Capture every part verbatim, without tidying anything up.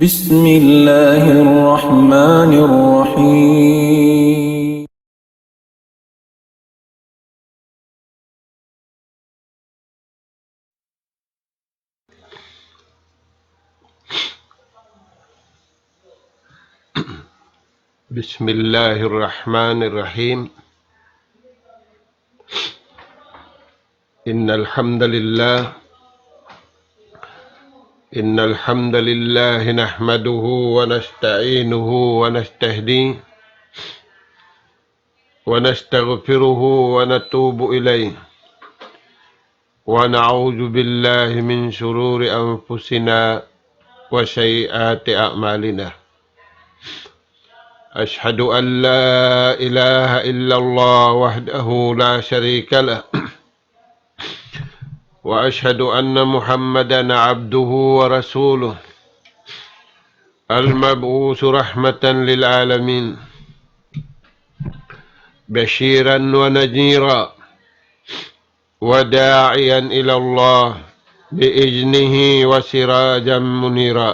بسم الله الرحمن الرحيم. بسم الله الرحمن الرحيم. إن الحمد لله، إن الحمد لله نحمده ونستعينه ونستهديه ونستغفره ونتوب إليه، ونعوذ بالله من شرور أنفسنا وسيئات أعمالنا. أشهد أن لا إله إلا الله وحده لا شريك له، وأشهد أن محمدا عبده ورسوله، المبعوث رحمة للعالمين، بشيرا ونذيرا، وداعيا إلى الله بإذنه وسراجا منيرا.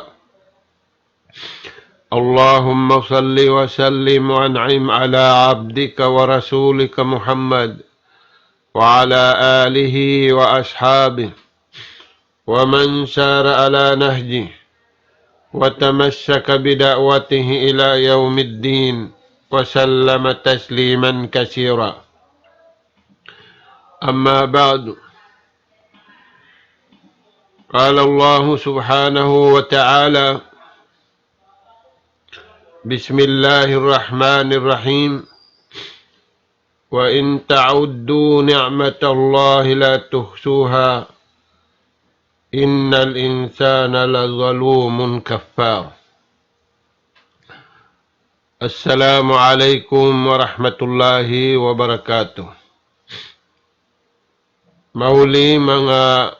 اللهم صل وسلم وأنعم على عبدك ورسولك محمد وعلى آله وأصحابه ومن سار على نهجه وتمسك بدعوته إلى يوم الدين وسلم تسليما كثيرا. أما بعد، قال الله سبحانه وتعالى: بسم الله الرحمن الرحيم. وإن تعدوا نعمة الله لا تحصوها إن الإنسان لظلوم كفار. السلام عليكم ورحمة الله وبركاته. Mahuli manga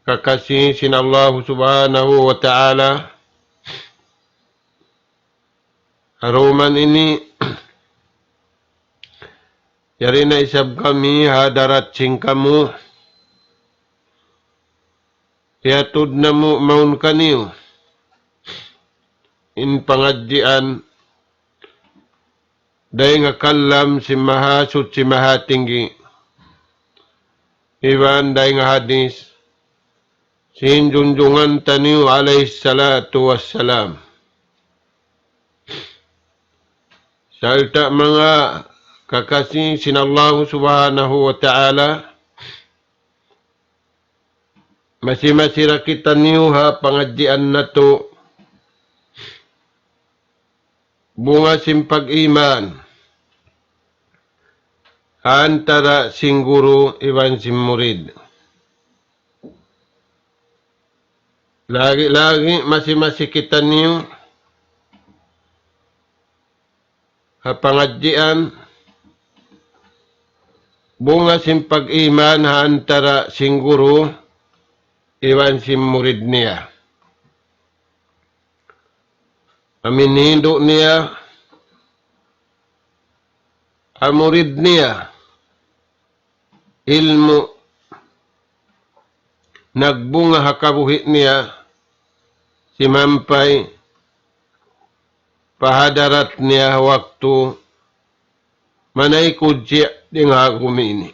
kakasi sin Allahu Subhanahu wa Ta'ala, ha duman ini, yari na isab kami ha hadarat sin kamu, hiyatud namu' mawn kaniyu in pangadjian dayn ha kalam sin Mahasuchi Mahatinggi, iban dayn ha hadis sin junjungan taniyu alayhi salatu wassalam. Sarta' manga kakasi sin Allahu Subhanahu wa Ta'ala, masi-masi da kitaniyu ha pangadjian natu', bunga sin pag-iman ha antara sin guru iban sin murid. Lagi'-lagi' masi-masi kitaniyu ha pangadjian, bunga sin pag-iman ha antara sin guru iban sin murid niya. Amu in hindu' niya, ha murid niya, ilmu' nagbunga ha kabuhi' niya, simampay pa hadarat niya waktu manaykud siya dayn ha agama ini.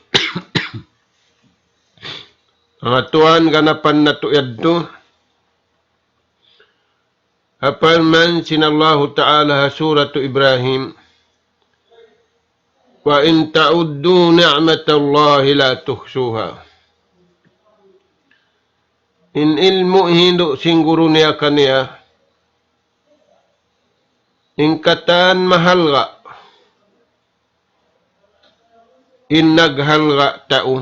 Manga tuwan, ganapan natu' yadtu ha parman sin Allahu Ta'ala ha Suratu Ibrahim, وإن تعدوا نعمة الله لا تحصوها. In ilmu' hindu' sin guru niya kaniya, in katan mahalga', in naghalga' tau,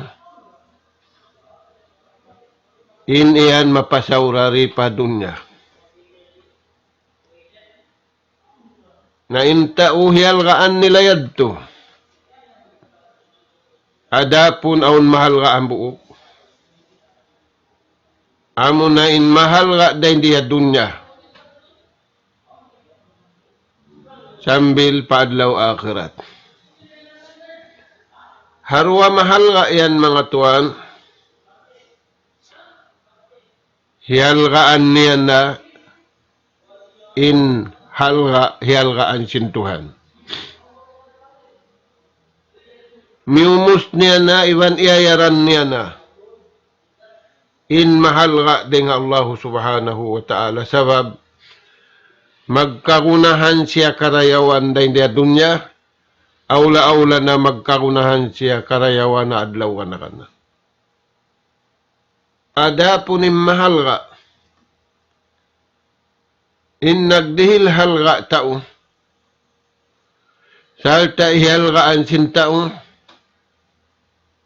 in yan mapasaura di pa dunya. Na in tau hiyalgaan nila yadtu, adapun awn mahalga' hambuuk, amuna in mahalga' dayn di ha dunya sambil pa adlaw akhirat. Ha duwa mahalga' yan, manga tuwan. Hiyalgaan niya na in halga', hiyalgaan sin Tuhan. Miyumus niya na iban iyayaran niya na in mahalga' dayn ha Allahu Subhanahu wa Ta'ala. Sabab magkagunahan siya karayawan dayn ha dunya, awla-awla na magkagunahan siya karayawan ha adlaw kanakana. Adapun in mahalga', in nagdihil halga' tau, sarta' hihalgaan sin tau,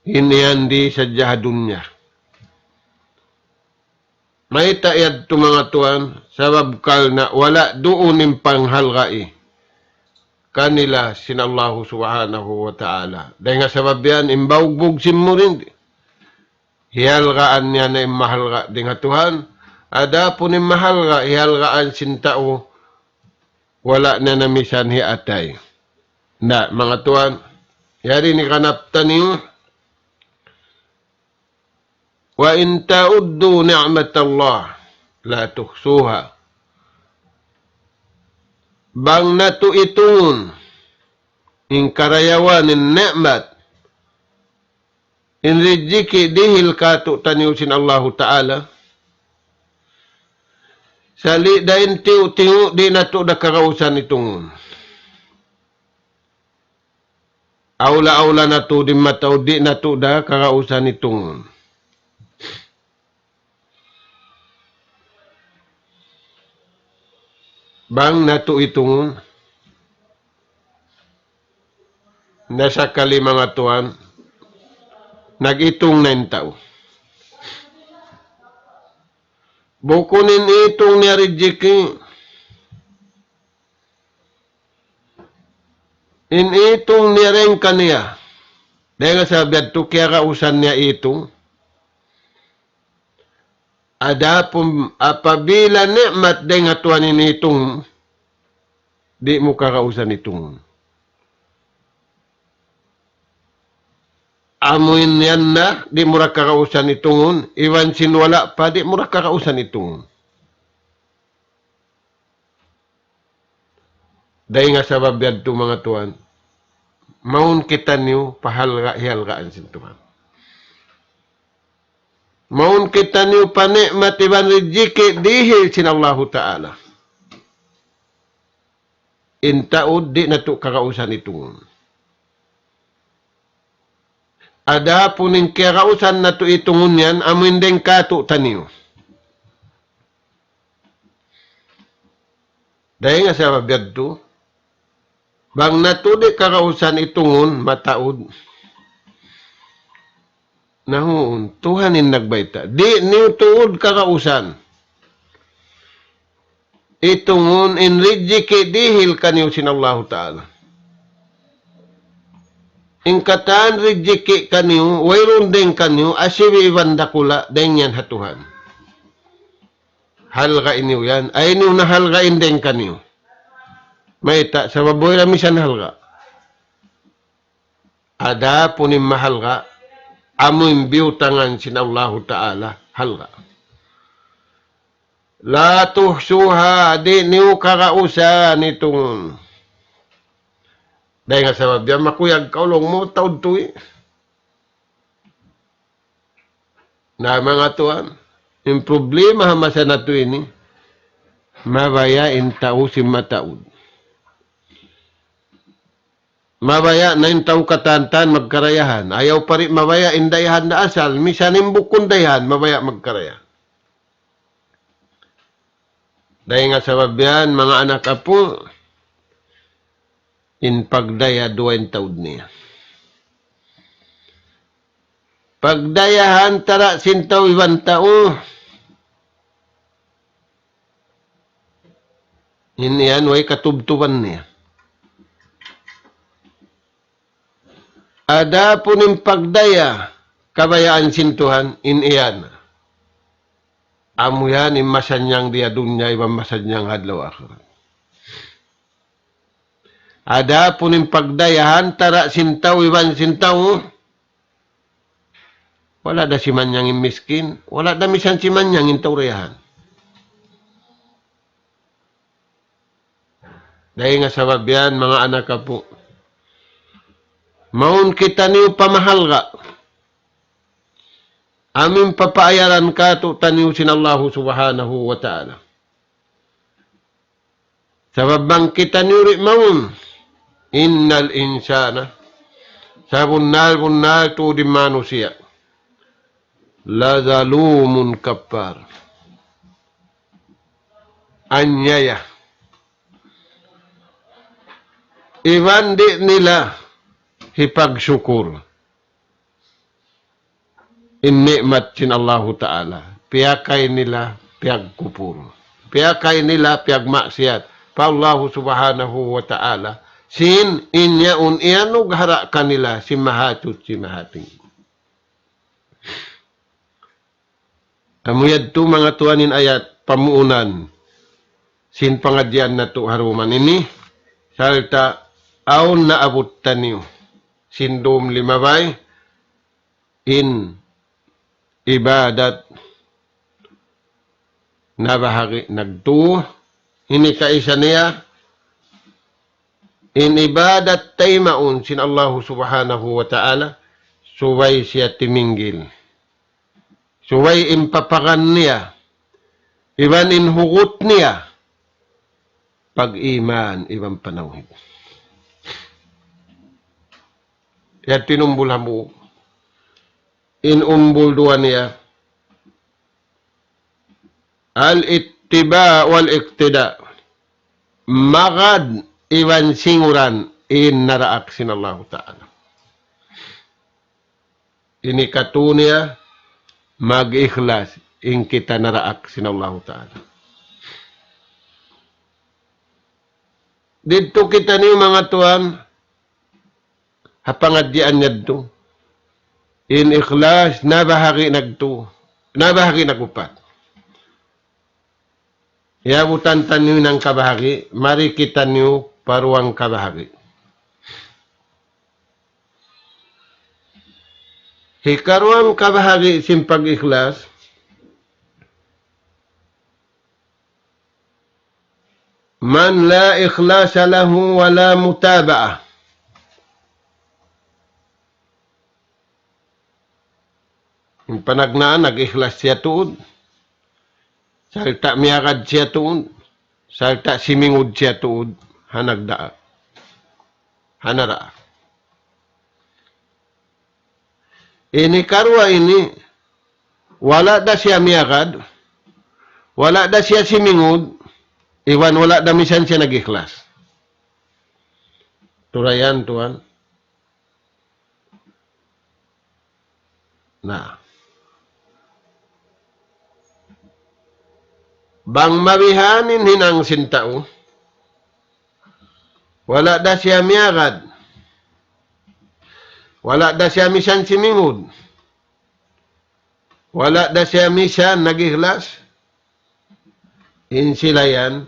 in yan di sadja ha dunya. Mayta' yadtu manga tuwan, sabab karna' wala' duun in panghalgai kanila sin Allahu Subhanahu wa Ta'ala. Dayn ha sabab yan, in baugbug sin murid, hiyalgaan niya na in mahalga' dayn ha Tuhan. Adapun in mahalga', hiyalgaan sin tau, wala' na na misan hiatay. Na, manga tuwan, yari ini kanap taniyu, وإن تعدوا نعمة الله لا تحصوها. Bang natu' itungun in karayawan, in ni'mat, in rijiki' dihil kātu'niyu sin Allahu Ta'ala, sali' da in tiyu'-tiyu' di' natu' da kagausan itungun. Awla-awla natu' di' mataud, di' natu' da kagausan itungun. Bang natu' itungun, na sakali manga tuwan, nag-itung na in tau. Bukun in itung niya rijiki', in itung niya dayn kaniya. Dayn ha sabab yadtu kiyagausan niya itung. Adapun apabila ni'mat dayn ha Tuhan in itung, di' mu kagausan itungun. Amu in yan na, di' mu da kagausan itungun, iban sin wala' pa, di' mu da kagausan itungun. Dayn ha sabab yadtu manga tuwan, mawn kitaniyu pa halga' hihalgaan sin Tuhan. Mawn kitaniyu pa ni'mat iban rijiki' dihil sin Allahu Ta'ala. In taud di' natu' kagausan itungun. Adapun in kiyagausan natu' itungun yan, amu in dayn kātu'niyu. Dayn ha sabab yadtu, bang natu' di' kagausan itungun, mataud. Na huun, Tuhan in nagbayta'. Di' niyu tuud kagausan itungun in rijiki' dihil kaniyu sin Allahu Ta'ala. In katan rijiki' kaniyu, wayruun dayn kaniyu, asibi' iban dakula', dayn yan ha Tuhan. Halgai niyu yan. Ayaw niyu na halgai in dayn kaniyu. Mayta', sabab way da misan halga'. Adapun in mahalga', amu in biyutangan sin Allahu Ta'ala, halga'. لا تحصوها, di' niyu kagausan itungun. Dayn ha sabab yan, makuyag kaw laung mu, taud tuwi. Na manga tuwan, in problema ha masa natu' ini, mabaya' in tau sin mataud. Mabaya' na in tau katan-katan magkarayahan. Ayaw pa di' mabaya' in dayahan na asal, misan in bukun dayahan, mabaya' magkarayahan. Dayn ha sabab yan, manga anak apu', in pagdaya duwa in taud niya. Pagdaya ha antara' sin tau iban tau. In yan way katubtuban niya. Adapun in pagdaya kabayaan sin Tuhan, in yan. Amu yan in masannyang di ha dunya iban masannyang ha adlaw akhirat. Adapun in pagdaya ha antara' sin tau iban sin tau, Wala' da simanyang in miskin, wala' da misan simanyang in tau dayahan. Dayn ha sabab yan, manga anak apu', mawn kitaniyu pamahalga'. Amu in papaayaran kātu'niyu sin Allahu Subhanahu wa Ta'ala. Sabab bang kitaniyu di' mawn, إن الإنسان, sabunnal-bunnal tuud in manusiya', لظلوم كفار. Anyaya. Iban di' nila hipagsukur in ni'mat sin Allahu Ta'ala. Piyakay nila piyagkupur. Piyakay nila piyagmaksiyat pa Allahu Subhanahu wa Ta'ala. Sin in yaun iyanugara' kanila sin Mahasuchi Mahatinggi. Amu yadtu manga tuwan in ayat pamuunan sin pangadjian natu' ha duman ini, sarta' awn naabut taniyu sin dum limabay in ibadat nabahagi' nagtū. Ini kaisa niya, in ibadat taymaun sin Allahu Subhanahu wa Ta'ala, subay siya timinggil. Subay in paparan niya, iban in hugut niya, pag-iman iban panawhid. Yadtu in umbul hambuuk. In umbul duwa niya, الاتباع والاقتداء. Magad iban singuran in naraak sin Allahu Ta'ala. Ini katu niya, mag-ikhlas in kita naraak sin Allahu Ta'ala. Didtu kitaniyu manga tuwan, ha pangadjian yadtu. In ikhlas, nabahagi' nagtū, nabahagi' nagupat. Iyabutan taniyu in hangka bahagi', mari kitaniyu pa duwang kabahagi'. Hikaruwang kabahagi' sin pag-ikhlas, من لا إخلاص له ولا متابعة. In panagnaan, nag-ikhlas siya tuud. Sarta' miyagad siya tuud. Sarta' simingud siya tuud. Ha nagdaak. Ha naraak. Ini karuwa ini, wala' da siya miyagad, wala' da siya simingud, iban wala' da misan siya nag-ikhlas. Turayan, tuwan. Na. Bang mabihan in hinang sin tau, wala' da siya miyagad, wala' da siya misan simingud, wala' da siya misan nag-ikhlas, in sila yan,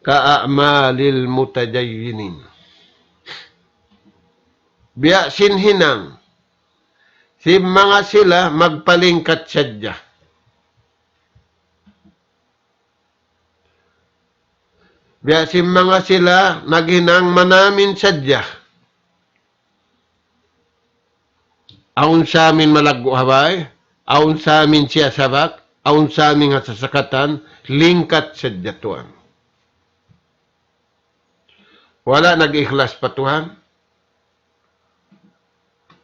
كأعمال المتدينين. Biya' sin hinang sin manga sila magpalingkat sadja. Biya' sin manga sila naghinang manamin sadja. Awn sa amin malaggu' ha bay, awn sa amin siyasabak, awn sa amin ha sasakatan, lingkat sadja tuwan. Wala' nag-ikhlas pa Tuhan.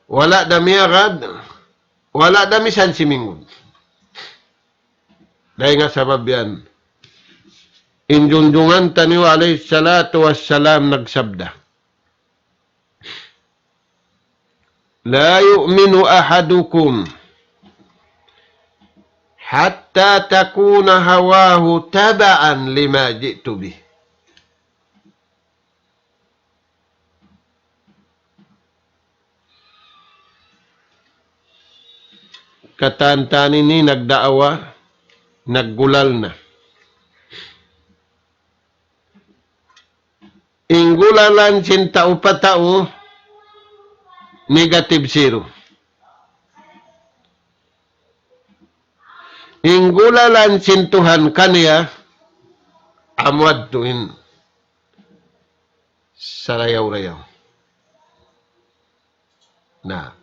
Wala' da miyagad, wala' da misan simingud. Dayn ha sabab yan, in junjungan taniyu alayhi salatu wassalam nagsabda, لا يؤمن أحدكم حتى تكون هواه تبعا لما جئت به. Katan-katan ini nagdaawa, naggulal na. In gulalan sin tau pa tau, negative zero. In gulalan sin Tuhan kaniya, amu yadtu in sarayaw-rayaw. Na,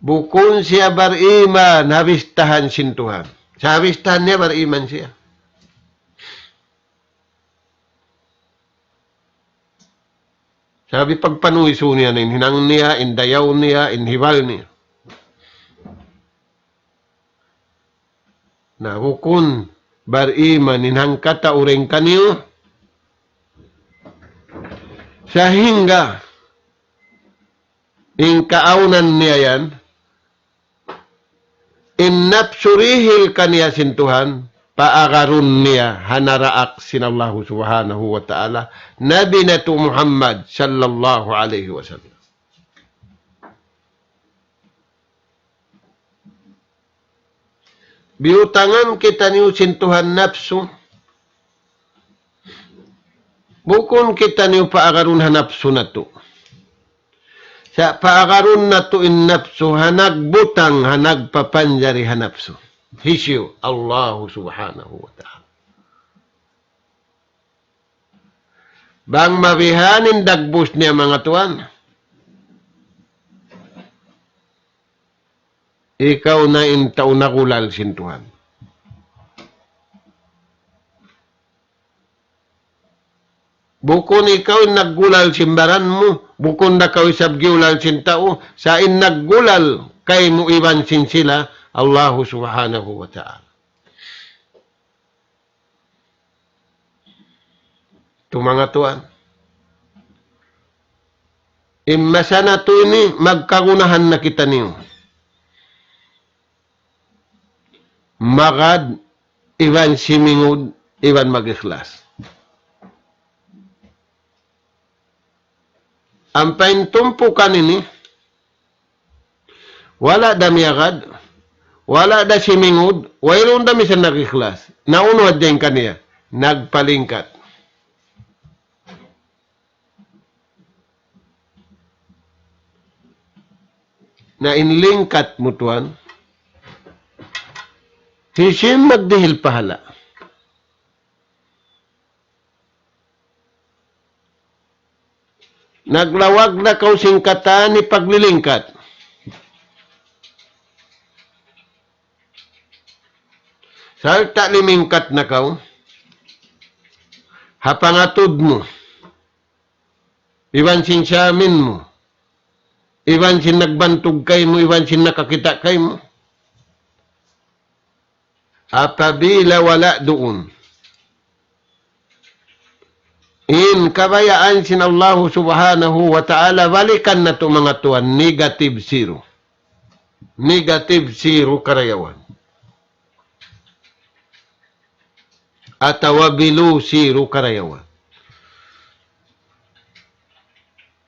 bukun siya bariman ha bistahan sin Tuhan. Sa' ha bistahan niya bariman siya. Sabab pagpanuisu niya in hinang niya, in dayaw niya, in hibal niya. Na bukun bariman in hangkatau dayn kaniyu. Sahingga in kaawnan niya yan, in napsu dihil kaniya sin Tuhan, paagarun niya ha naraak sin Allahu Subhanahu wa Ta'ala, Nabi natu' Muhammad sallallahu alayhi wasallam. Biyutangan kitaniyu sin Tuhan napsu. Bukun kitaniyu paagarun ha napsu natu'. Sa' paagarun natu' in napsu ha nagbutang, ha nagpapanjari ha napsu. Hisiyu? Allahu Subhanahu wa Ta'ala. Bang mabihan in dagbus niya, manga tuwan, ikaw na in tau nagulal sin Tuhan. Bukun ikaw in naggulal sin baran mu, bukun da kaw isab giyulal sin tau, sa' in naggulal kaymu iban sin sila, Allahu Subhanahu wa Ta'ala. Tu manga tuwan. In masa natu' ini magkagunahan na kitaniyu. Magad, iban simingud, iban mag-ikhlas. Ampa in tumpukan ini, wala' da miyagad, wala' da simingud, wayruun da misan nag-ikhlas. Na unu hadja in kaniya? Nagpalingkat. Na in lingkat mu tuwan, hisiyu in magdihil pahala'? Naglawag na kaw sin katan hipaglilingkat. Sarta' limingkat na kaw ha pangatud mu, iban sin siyamin mu, iban sin nagbantug kaymu, iban sin nakakita' kaymu. Apabila wala' duun in kabayaan sin Allahu Subhanahu wa Ta'ala, balikan natu' manga tuwan, negative zero. Negative zero karayawan. Atawa below zero karayawan.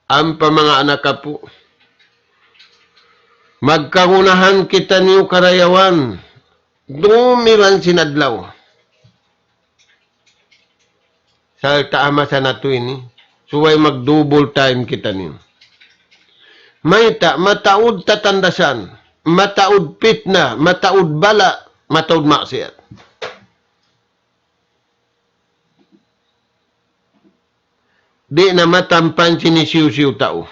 Ampa manga anak apu', magkagunahan kitaniyu karayawan, dum iban sin adlaw. Sarta' ha masa natu' ini, subay mag-double time kitaniyu. Mayta'? Mataud tatandasan, mataud pitna, mataud bala', mataud maksiyat. Di' na matampan sin hisiyu-siyu tau.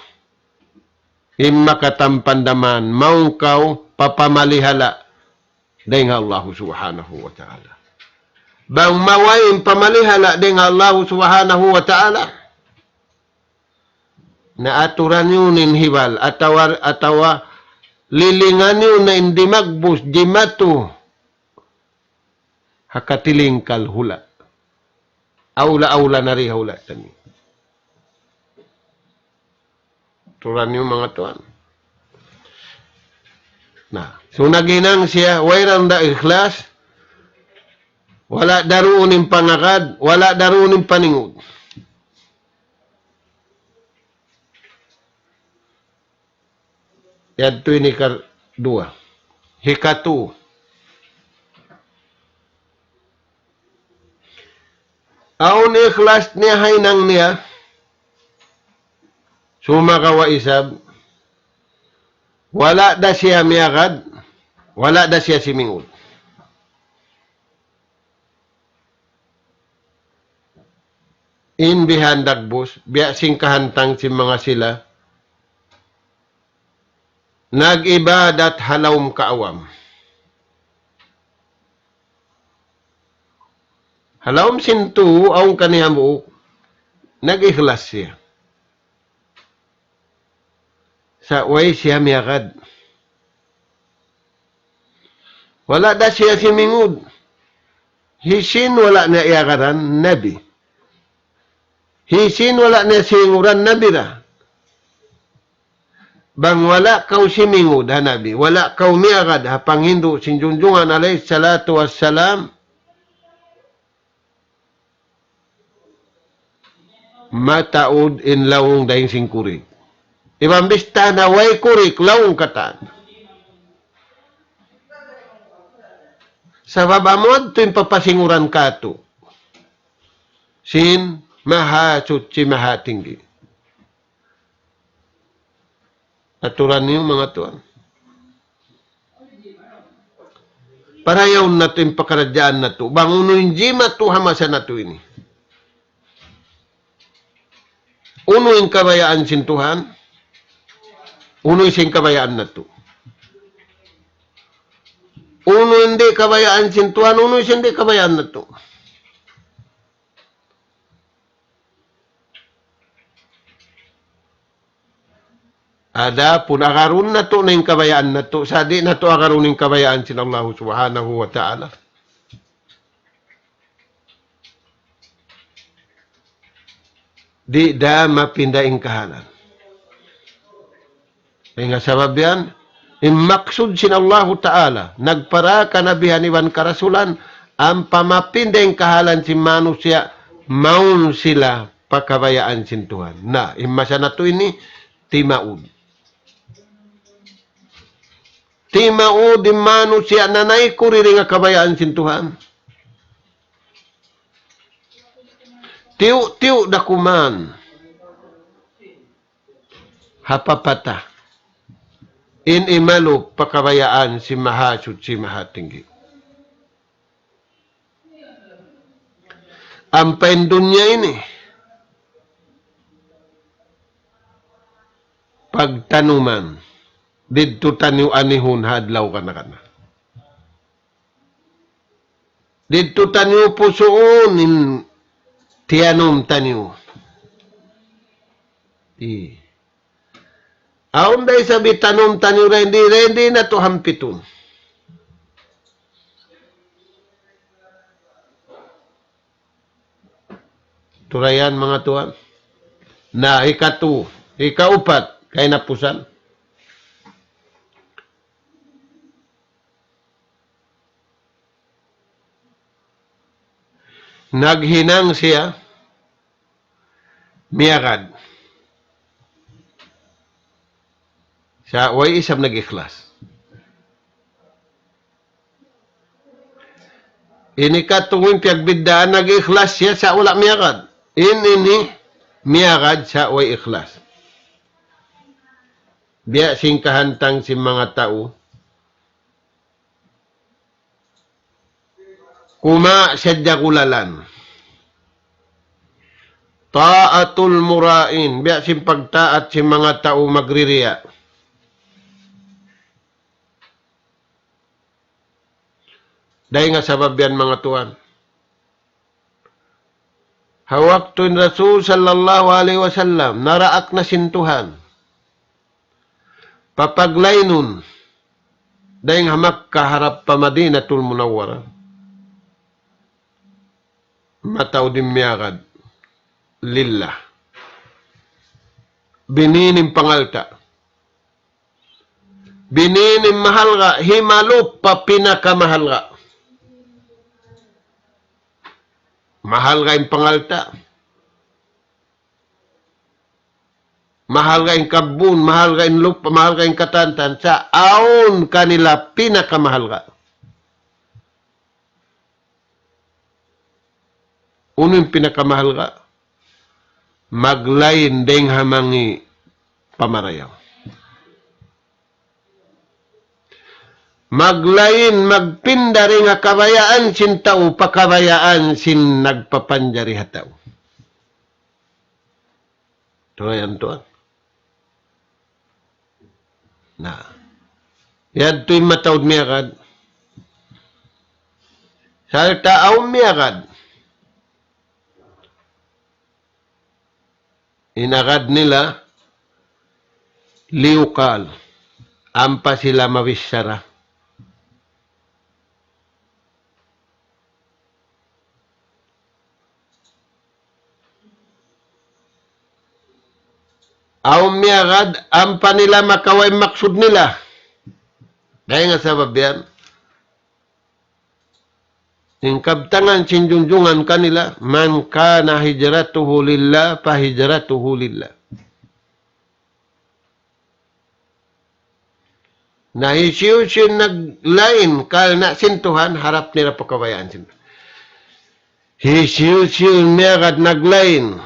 In makatampan da man, mawn kaw pa pamalihala' dayn ha Allahu Subhanahu wa Ta'ala. Bang maway in pamalihala' dayn ha Allahu Subhanahu wa Ta'ala, na aturan niyu in hibal, atawa, atawa lilingan niyu na in dimagbus, jimatu ha katilingkal hula'. Awla-awla na di ha hula' taniyu. Aturan niyu manga tuwan. Na, so naghinang siya, wayruun da ikhlas, wala' da duun in pangagad, wala' da duun in paningud. Yadtu in hikaruwa. Hikatu. Awn ikhlas niya ha hinang niya. Sumagawa' isab, wala' da siya miyagad, wala' da siya simingud. In bihan dagbus, biya' sin kahantang sin manga sila, nag-ibadat ha lawm kaawam. Ha lawm sin tuu, awn kaniya hambuuk, nag-ikhlas siya. Sa' way siya miyagad. Wala' da siya simingud. Hisiyu in wala' niya iyagaran? Nabi. Hisiyu in wala' niya singuran? Nabi ra. Bang wala' kaw simingud ha Nabi, wala' kaw miyagad ha panghindu' sin Junjungan alayhi salatu wassalam, mataud in lawng dayn sin kurik. Iban bista na way kurik, lawng katan. Sabab amu yadtu in papasinguran katu' sin Mahasuchi Mahatinggi. Aturan niyu manga tuwan. Parayawun natu' in pakaradjaan natu'. Bang unu in jimatu ha masa natu' ini. Unu in kabayaan sin Tuhan, unu in sin kabayaan natu'. Unu in di' kabayaan sin Tuhan, unu in sin di' kabayaan natu'. Adapun agarun natu' na in kabayaan natu', sa' di' natu' agarun in kabayaan sin Allahu Subhanahu wa Ta'ala. Di' da mapinda in kahalan. Dayn ha sabab yan, in maksud sin Allahu Ta'ala, nagpara kanabihan iban karasulan, ampa mapinda in kahalan sin manusiya', mawn sila pa kabayaan sin Tuhan. Na, in masa natu' ini, timaud. Timaud in manusiya' nanayku' didtu ha kabayaan sin Tuhan. Tiyu'-tiyu' da kuman ha papata in imalup pa kabayaan sin Mahasuchi Mahatinggi. Ampa in dunya ini, pagtanuman, didtu taniyu anihun ha adlaw kana-kana. Didtu taniyu pusuun in tiyanum taniyu. I. Awn da isab itanum taniyu rendi, rendi natu' hampitun. Turayan manga tuwan. Na, hikatu, hikaupat, kahinapusan. Naghinang siya miyagad. Sa' way isab nag-ikhlas. Ini katu' in piyagbiddaan, nag-ikhlas siya sa' wala' miyagad. In ini miyagad sa' way ikhlas. Biya' sin kahantang sin manga tau. Kuma' sadja gulalan. Ta'atul mura'in, biya' sin pagtaat sin manga tau magririya'. Dayn ha sabab yan manga tuwan. Ha waktu in Rasul sallallahu alayhi wasallam, naraak na sin Tuhan. Papaglaynun, dayn ha Makkah harap pa Madinatul Munawwarah. Mataud in miyagad. Lillah. Binin in pangalta'. Binin in mahalga', himalup pa pinakamahalga'. Mahalga' in pangalta'. Mahalga' in kabbun, mahalga' in lupa', mahalga' in katantan, sa' awn kanila pinakamahalga'. Unu in pinakamahalga'? Maglain dayn ha mangi' pamarayaw. Maglain, magpinda dayn ha kabayaan sin tau pa kabayaan sin nagpapanjari ha tau. Sura yan tuwan. Na. Yadtu in mataud miyagad. Sarta' awn miyagad. In agad nila, liyuqal. Ampa sila mabichara. Awn miyagad, ampa nila makawa' in maksud nila. Dayn ha sabab yan. In kabtangan sin junjungan kanila, من كان هجرته لله فهجرته إلى الله. Na hisiyu-siyu naglain karna' sin Tuhan, harap niya pa kabayaan sin. Hisiyu-siyu miyagad naglain.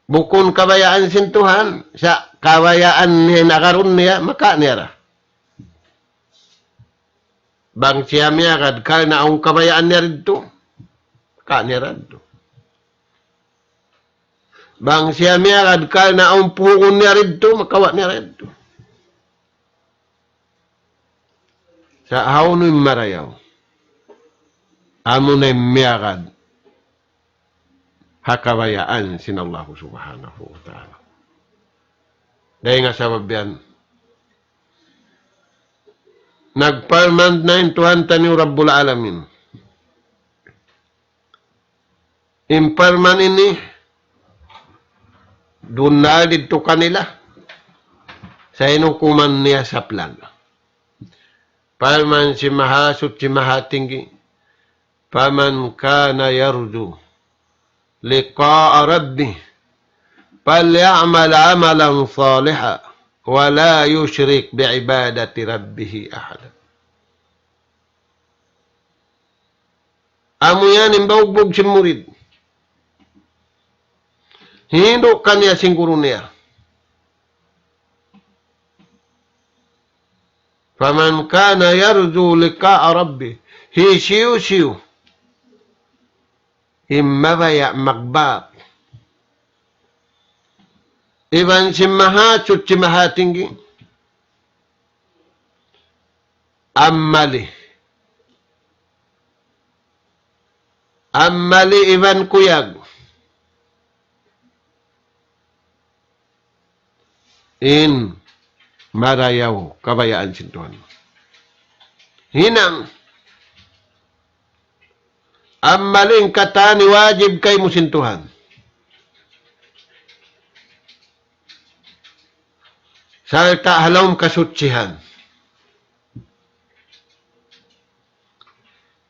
Bukun kabayaan sin Tuhan, sa' kabayaan niya in agarun niya, maka niya ra. Bang siya miyagad karna' awn kabayaan niya didtu, maka niya ra didtu. Bang siya miyagad karna' awn puhungun niya didtu, makawa' niya ra didtu. Sa' hawnu in marayaw? Amuna in miyagad ha kabayaan sin Allahu Subhanahu wa Ta'ala. Dayn ha sabab yan, nagparman na in Tuhan taniyu Rabbul Alamin. In parman ini, duun na didtu kanila, sa' in hukuman niya saplag. Parman sin Mahasuchi Mahatinggi, فمن كان يرجو لقاء ربه فليعمل عملا صالحا ولا يشرك بعبادة ربه أحدا. Amu yan in baugbug sin murid. Hindu' kaniya sin guru niya. فمن كان يرجو لقاء ربه. Hisiyu-siyu in mabaya' magbak iban sin Mahasuchi Mahatinggi, ammali. Ammali iban kuyag in marayaw kabayaan sin Tuhan. Hinang, ammali in katan wajib kaymu sin Tuhan. Sarta' ha lawm kasuchihan.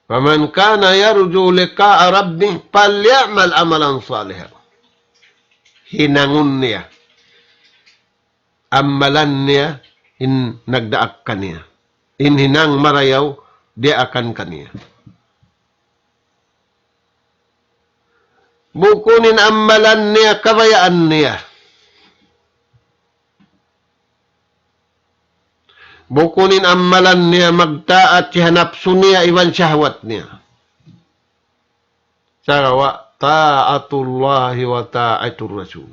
فمن كان يرجو لقاء ربه فليعمل عملا صالحا. Hinangun niya. Ammalan niya in nagdaak kaniya. In hinang marayaw diyaakan kaniya. Bukun in ammalan niya kabayaan niya. Bukun in ammalan niya magtaat sin napsu niya iban shahwat niya. Sagawa' طاعة الله وطاعة الرسول.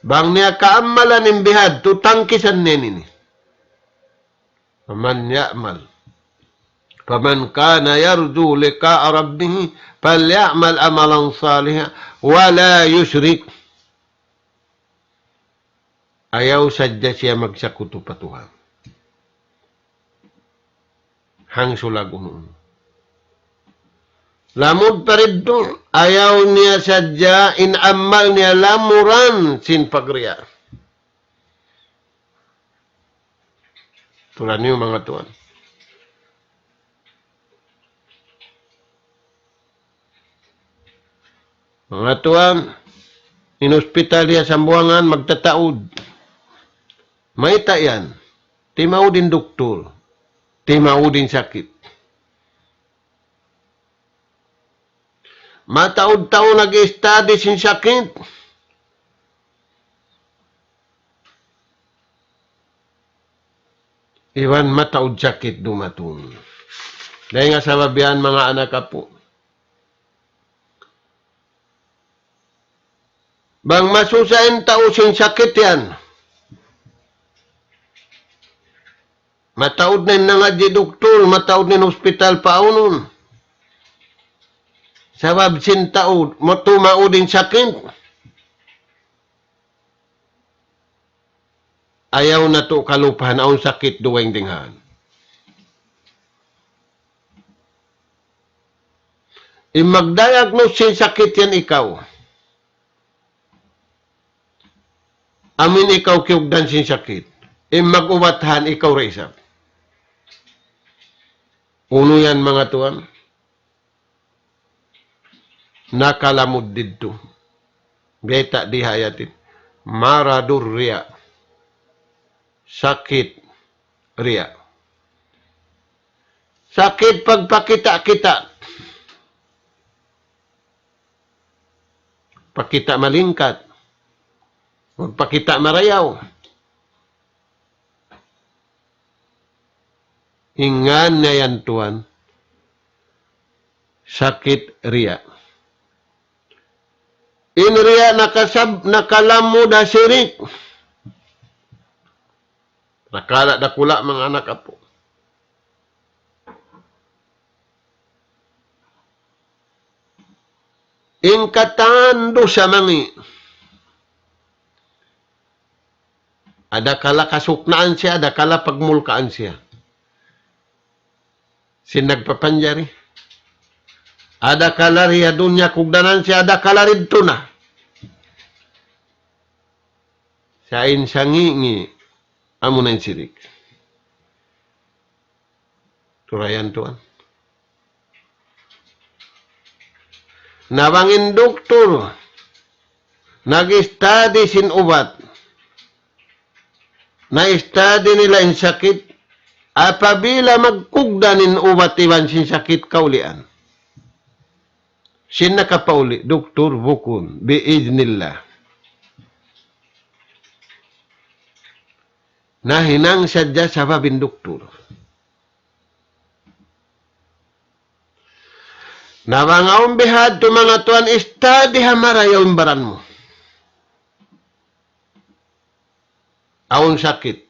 Bang niya kaammalan in bihadtu, tangkisan niya ini. فمن يعمل، فمن كان يرجو لقاء ربه فليعمل عملا صالحا ولا يشرك. Ayaw sadja siya magsakutu pa Tuhan. Hangsulag unu-unu. Lamud pa didtu, ayaw niya sadja in ammal niya lamuran sin pagriya. Tulan niyu manga tuwan. Manga tuwan, in hospital ha Sambuwangan magtataud. Mayta' yan? Timaud in duktul. Timaud in sakit. Mataud tau nag-study sin sakit. Iban mataud sakit dumatung. Dayn ha sabab yan, manga anak apu'. Bang masusa in tau sin sakit yan. Mataud na in nangadji' duktul, mataud na in hospital paunun. Sabab sin tau, matumaud in sakit. Ayaw natu' kalupahan awn sakit dugaing dinghan. In magdiagnose sin sakit yan ikaw. Amu in ikaw kiyugdan sin sakit. In mag-ubat han ikaw da isab. Unu yan manga tuwan? Nakalamud didtu. Biyayta' di ha ayatin. Maradur riya. Sakit riya. Sakit pagpakita'-kita'. Pakita' malingkat. Magpakita' marayaw. In ngan niya yan tuwan, sakit riya. In riya nakasab-, nakalamud ha sirik. Rakala' dakula' manga anak apu'. In katan dusa mangi'. Adakala kasuknaan siya, adakala pagmulkaan siya sin nagpapanjari. Adakala di ha dunya kugdanan siya, adakala didtu na. Sa' in sangi'-ngi', amuna in sirik. Turayan tuwan. Na bang in duktur nag-study sin ubat, na-study nila in sakit, apabila magkugdan in ubat iban sin sakit kaulian. Sin nakapauli', duktur bukun, biiznillah. Nahinang sadja sabab in duktur. Na bang awn bihadtu manga tuwan, study ha marayaw in baran mu. Awn sakit.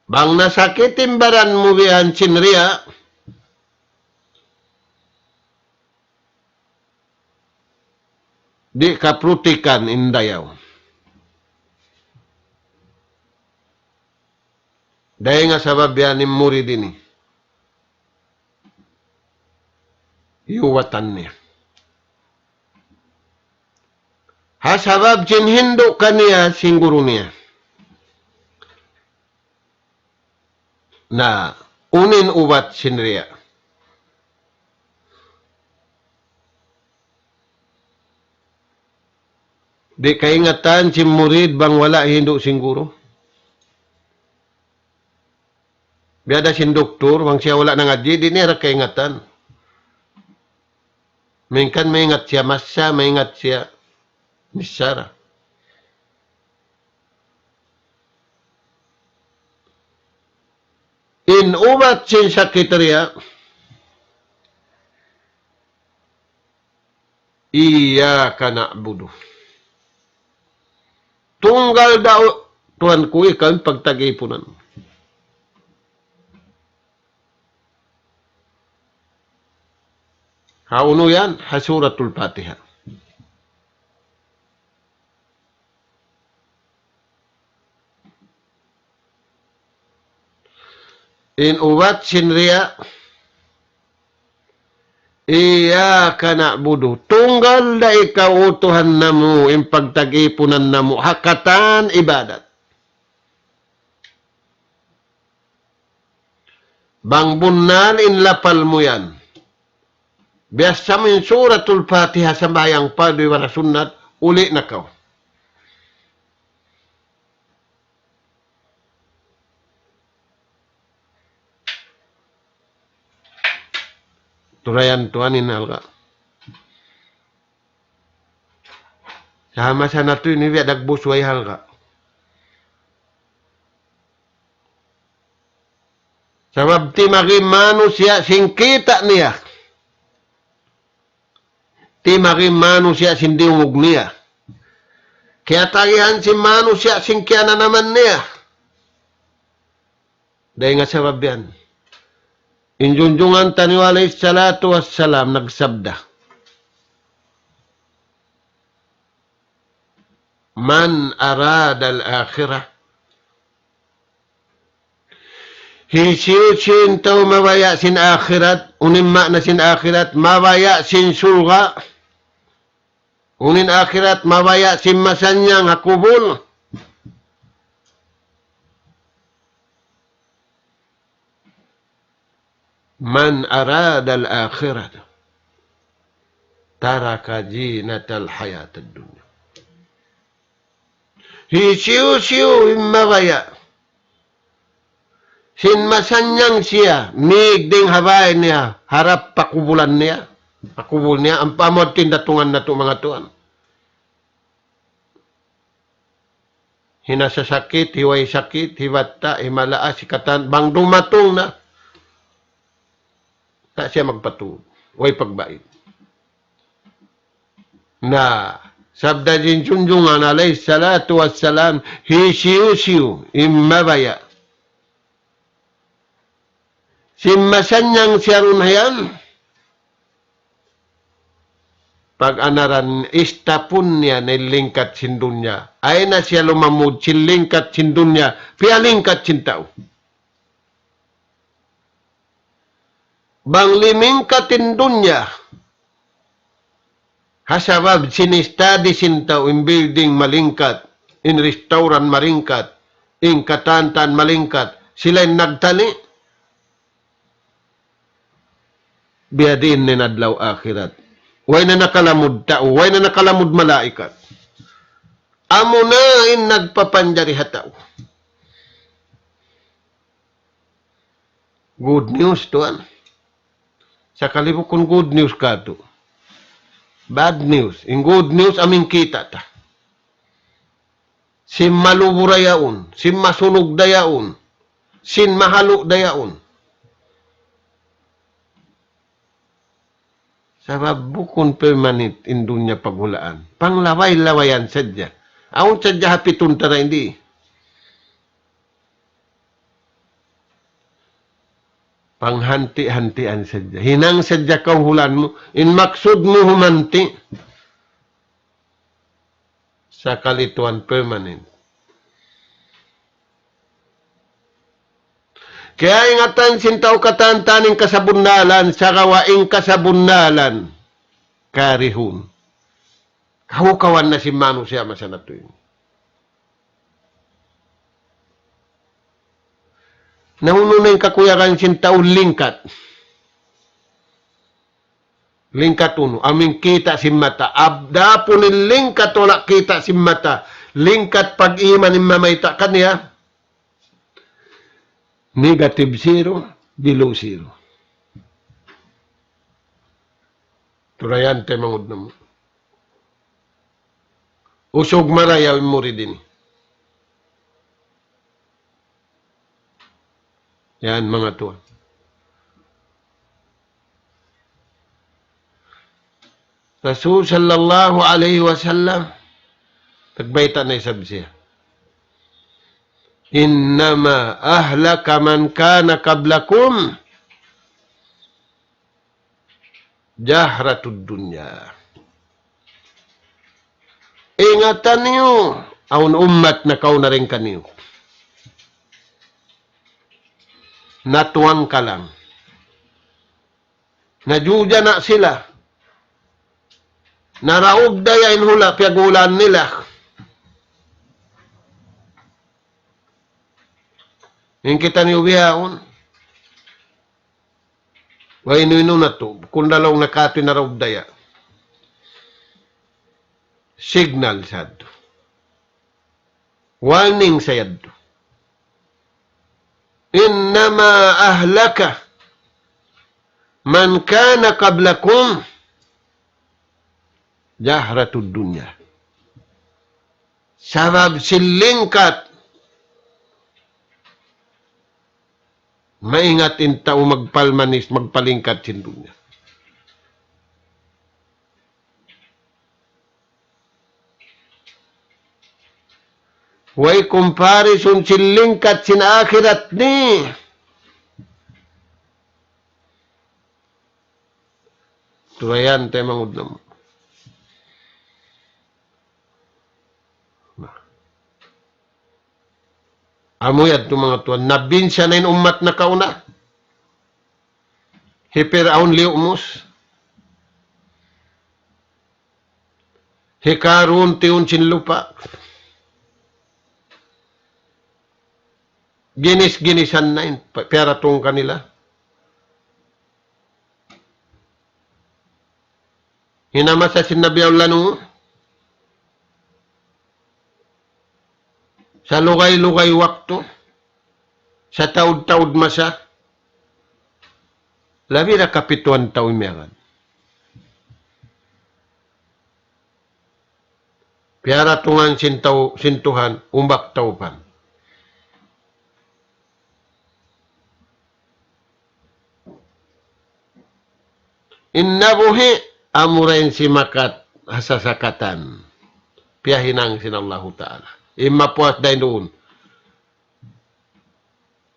Bang nasakit in baran mu biya' sin riya', di' kaprutikan in dayaw. Dayn ha sabab yan in murid ini. Iyuwatan niya. Ha sabab sin hindu' kaniya sin guru niya. Na, unu in ubat sin riya'? Di' kaingatan sin murid bang wala' hindu' sin guru. Biya' da sin duktur, bang siya wala' nangadji', di' niya da kaingatan. Minsan maingat siya masa, maingat siya nisara. In ubat sin sakit riya', إياك نعبد. Tunggal da, Tuhan ku, ikaw in pagtag-ipunan. Ha unu yan? Ha Suratul Fatiha. In ubat sin riya', إياك نعبد. Tunggal da ikaw, O Tuhan namu', in pagtag-ipunan namu', ha katan ibadat. Bang bunnal in lapal mu yan. Biyassa mu in Suratul Fatiha sambahayang pardu iban sunnat, uli' na kaw. Turayan tuwan in halga'. Sa' masa natu' ini biya' dagbus way halga'. Sabab timagim manusiya' sin kita' niya. Timagim manusiya' sin diyungug niya. Kiyatagihan sin manusiya' sin kiyananaman niya. Dayn ha sabab yan, in junjungan taniyu alayhi salatu wassalam nagsabda, من أراد الآخرة. Hisiyu-siyu in tau mabaya' sin akhirat, unu in maana sin akhirat, mabaya' sin surga', unu in akhirat, mabaya' sin masannyang ha kubul. من أراد الآخرة ترك زينة الحياة الدنيا. Hisiyu-siyu in mabaya' sin masannyang siya, mīg dayn ha bāy niya, harap pa kubulan niya, pa kubul niya, ampa amu yadtu in datungan natu' manga tuwan. Hinasasakit, hiway sakit, hibatta', himalaas, hikatan, bang dumatung na, na siya magpatud, way pagbait. Na, sabda sin junjungan alayhi salatu wassalam, hisiyu-siyu in mabaya' sin masannyang siya duun ha yan, pag-anaran istapun niya na in lingkat sin dunya. Ayaw na siya lumamud sin lingkat sin dunya, piyalingkat sin tau. Bang limingkat in dunya, ha sabab sin study sin tau, in building malingkat, in restaurant malingkat, in katan-katan malingkat, sila in nagtali'. Biyadiin in adlaw akhirat. Way na nakalamud tau, way na nakalamud malaikat. Amuna in nagpapanjari ha tau. Good news, tuwan. Sakali bukun good news katu'. Bad news. In good news, amu in kita' ta. Sin malubu da yaun, sin masunug da yaun, sin mahalu' da yaun. Sabab bukun permanent in dunya paghulaan. Panglaway-lawayan sadja. Awn sadja hapitun ta na ini. Panghanti'-hantian sadja. Hinang sadja kaw hulaan mu. In maksud mu humanti'. Sakali tuwan permanent. Kaya ingatan sin tau katan-katan in kasabunnalan, sagawa' in kasabunnalan karihun. Kahukawan na sin manusiya' masa natu' ini. Na unu na in kakuyagan sin tau lingkat. Lingkat unu, amu in kita' sin mata. Adapun in lingkat wala' kita' sin mata, lingkat pag-iman in mamayta' kaniya, negative zero, below zero. Turayan te mangud namu'. Usug marayaw in murid ini. Yan, manga tuwan. Rasul sallallahu alayhi wasallam, nagbayta' na isab siya. إنما أهلك من كان قبلكم جهرة الدنيا. Ingatan niyu, awn ummat nakauna dayn kaniyu. Natuwangkalang. Najuja na sila. Naraug daya in hula' piyaghulaan nila. In kitaniyu bihaun. Way inu-inu na tu, kundalaw na katu' in naraug daya. Signal sa yadtu. Warning sa yadtu. إنما أهلك من كان قبلكم جهرة الدنيا. Sabab sin lingkat Maingat in tau magpalmanis, magpalingkat sin dunya. Way comparison sin lingkat sin akhirat ini. Tulayan ta mangudnam. Amu yadtu manga tuwan, nabinsa na in ummat nakauna. Hi Piraun liyumus. Hi Karun tiyun sin lupa'. Ginis-ginisan na in pa-, piyaratung kanila. Hinamasa sin Nabi Allah Nuh. Salugay-lugay waktu, sataud-taud masa, labi da kapituan tau in miyagad. Piyaratungan sin tau, sin Tuhan, umbak taupan. In nabuhi', amura in simakat ha sasakatan. Piyahinang sin Allahu Ta'ala. In mapuas dayn duun.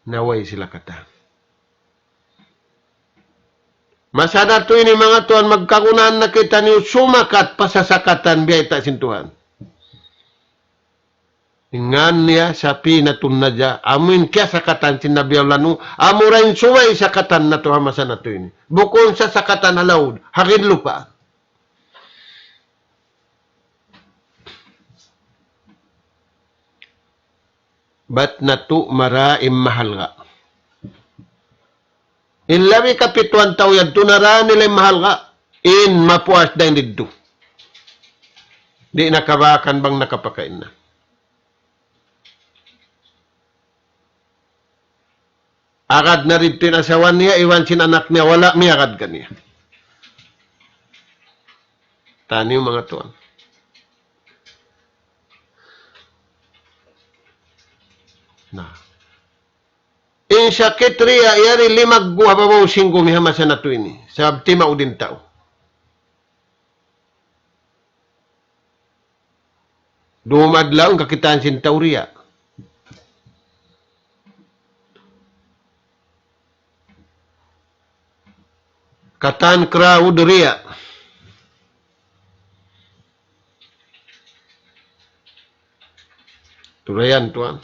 Na way sila katan. Masa natu' ini manga tuwan, magkagunahan na kitaniyu sumakat pa sasakatan biyayta' sin Tuhan. Ngan niya safinatun najah, amu in kiyasakatan sin Nabi Allah Nuh, amura in subay sakatan natu' ha masa natu' ini. Bukun sasakatan ha laud, ha ginlupa'. Bat natu' mara in mahalga'. In labi kapituan tau yadtu nara nila in mahalga', in mapuas dayn didtu. Di' na kabakan bang nakapakain na. Agad na didtu in asawa niya, iban sin anak niya, wala' miyagad kaniya. Taniyu manga tuwan. Na. In sakit riya, yari limaggu' ha babaw sin gumi ha masa natu' ini. Sabab timaud in tau. Dum adlaw in kakitaan sin tau riya. Katan crowd riya. Tulayan tuwan.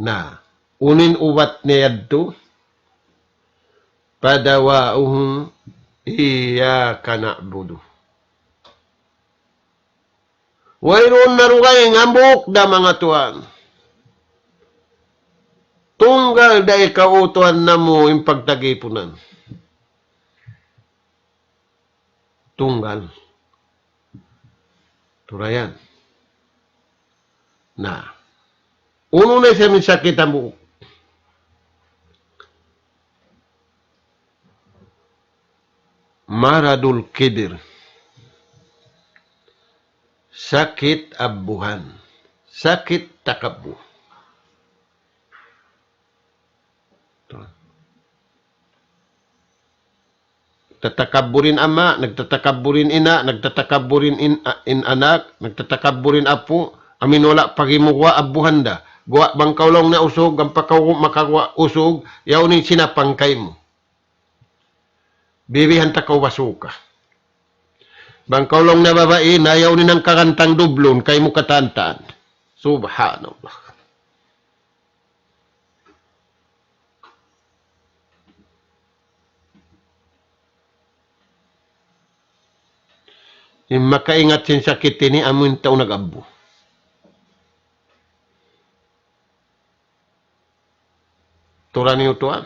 Na, unu in ubat niya yadtu, فدواؤه إياك نعبد. Wayruun na dugaing hambuuk da manga tuwan. Tunggal da ikaw, O Tuhan namu', in pagtagipunan. Tunggal. Tulayan. Na. Unu na isab in sakit hambuuk? مرض الكبر. Sakit abbuhan. Sakit takabbur. Tatakabbur in ama', nagtatakabbur in ina', nagtatakabbur in, in, in anak, nagtatakabbur in apu', amu in wala' pagimuguwa' abbuhan da. Guwa' bang kaw laung niya usug, ampa kaw makaguwa' usug, yaun in sinapang kaymu. Bibihan ta kaw basuka. Bang kaw laung niya babai, na yaun in hangkagantang dublun, kaymu katan-katan. Subhanallah. In makaingat sin sakit ini amu in tau nag-abbu. Turan niyu tuwan.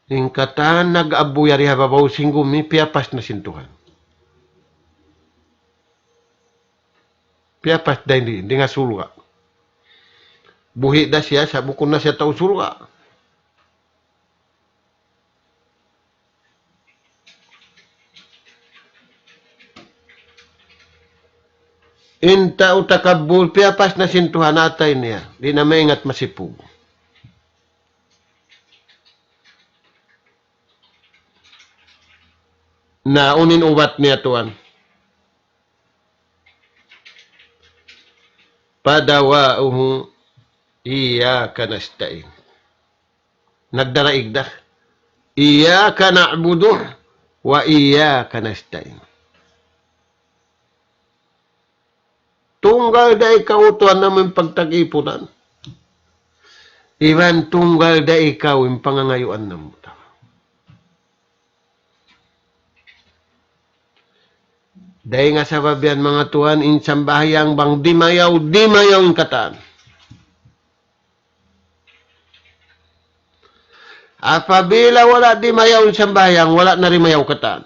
In katan nag-abbu yari ha babaw sin gumi, piyapas na sin Tuhan. Piyapas dayn di, dayn ha surga'. Buhi' da siya, sa' bukun na siya tau surga'. In tau takabbur, piyapas na sin Tuhan atay niya. Di' na maingat masipug. Na, unu in ubat niya, tuwan? فدواؤه إياك نستعين. Nagdaraig da. إياك نعبد وإياك نستعين. Tunggal da ikaw, Tuhan, namu' in pagtag-ipunan. Iban tunggal da ikaw in pangangayuan namu'. Dayn ha sabab yan, manga tuwan, in sambahayang bang dimayaw, dimayaw in katan. Apabila wala' dimayaw in sambahayang, wala' na dimayaw katan.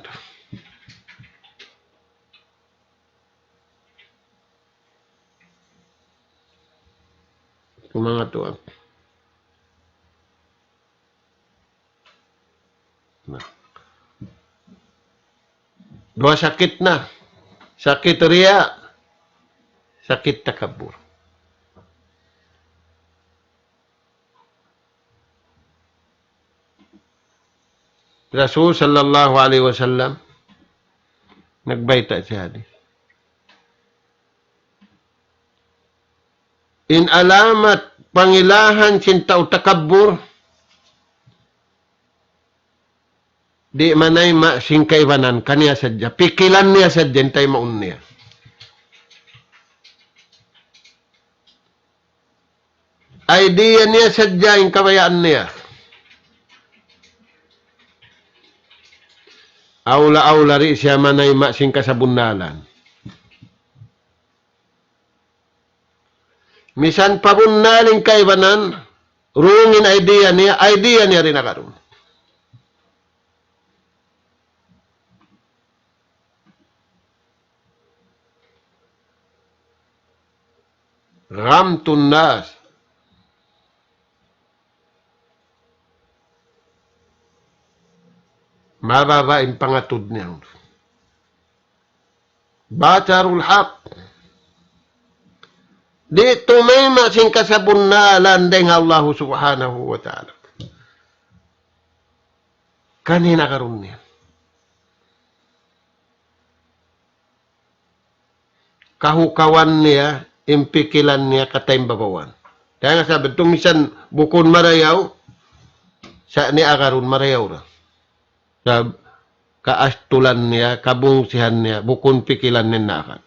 Manga tuwan. Na. Duwa sakit na. Sakit riya, sakit takabbur. Rasul sallallahu alayhi wasallam nagbayta' sin hadith. In alamat pangilahan sin tau takabbur, di' manayma' sin kaibanan, kaniya sadja. Pikilan niya sadja in taymaun niya. Idea niya sadja in kabayaan niya. Awla-awla di' siya manayma' sin kasabunnalan. Misan pabunnal in kaibanan, wrong in idea niya, idea niya di' na karun. غمط الناس. Mababa' in pangatud niya. بطر الحق. Di' tumayma' sin kasabunnalan dayn ha Allahu subhanahu wa ta'ala. Kaniya na karun niya. Kahukawan niya, in pikilan niya, kataymbabawan. Kaya nga sabi, tumisan bukun marayaw, sa' niya agarun marayaw ra. Sa' kaastulan niya, kabungsihan niya, bukun pikilan niya na akan.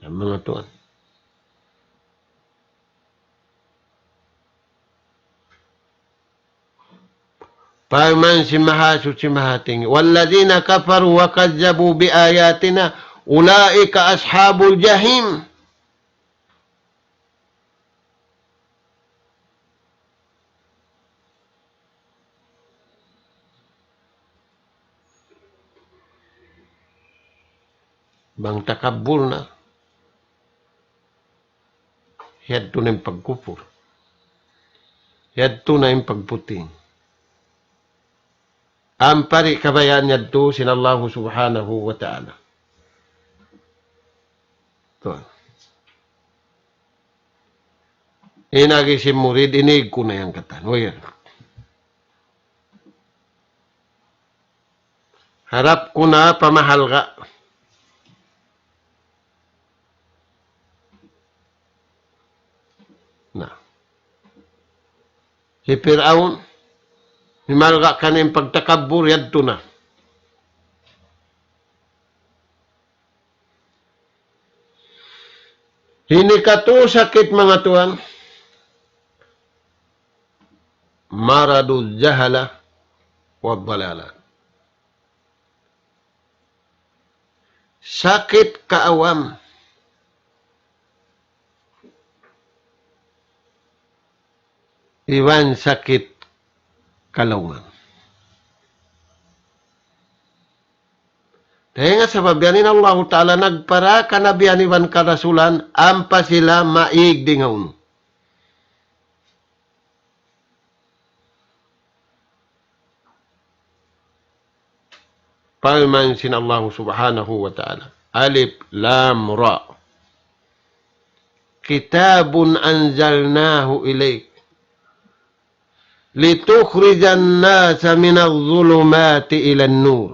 Yan, manga tuwan. Parman sin Mahasuchi Mahatinggi, والذين كفروا وكذبوا بآياتنا أولئك أصحاب الجحيم. Bang takabbur na, yadtu na in pagkupur. Yadtu na in pagputing. Ampa di' kabayaan yadtu sin Allahu subhanahu wa ta'ala. Tuwan. In agi sin murid, inig ku na yan katan. O yan. Harap ku na pa mahalga'. Na. Hi Piraun, himalga' kaniya in pagtakabbur, yadtu na. Hini katu sakit, manga tuwan, مرض الجهلة والضلالة. Sakit kaawam iban sakit kalaungan. Dayn ha sabab yan in Allahu Ta'ala nagpara kanabihan iban karasulan, ampa sila maig dayn ha unu. Parman sin Allahu subhanahu wa ta'ala. Alif Lam Ra. كتاب أنزلناه إليك لتخرج الناس من الظلمات إلى النور.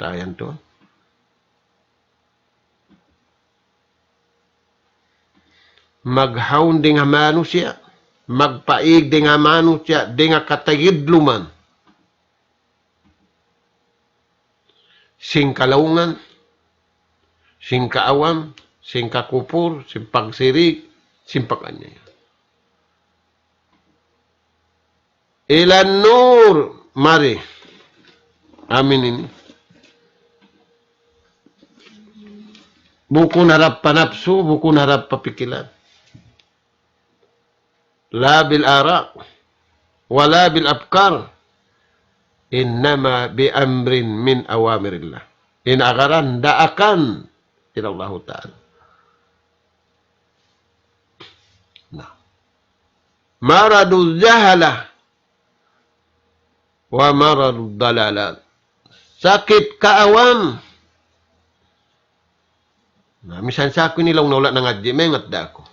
Tayan tu. Maghawn dayn ha manusiya', magpaig dayn ha manusiya', dayn ha katagidluman. Sin kalaungan, sin kaawam, sin kakupur, sin pagsirik, sin pag-aniya. Ila nur, mari. Amin ini. Bukun harap pa napsu, bukun harap pa pikilan. La bil ara, wala bil afkar. Innama bi amrin min awamirillah. In agaran daakan sin Allahu Ta'ala. Na. Maradul jahala wa maradul dalalat. Sakit kaawam. Na, misan sa aku ini laung na wala' nangadji', maingat da aku.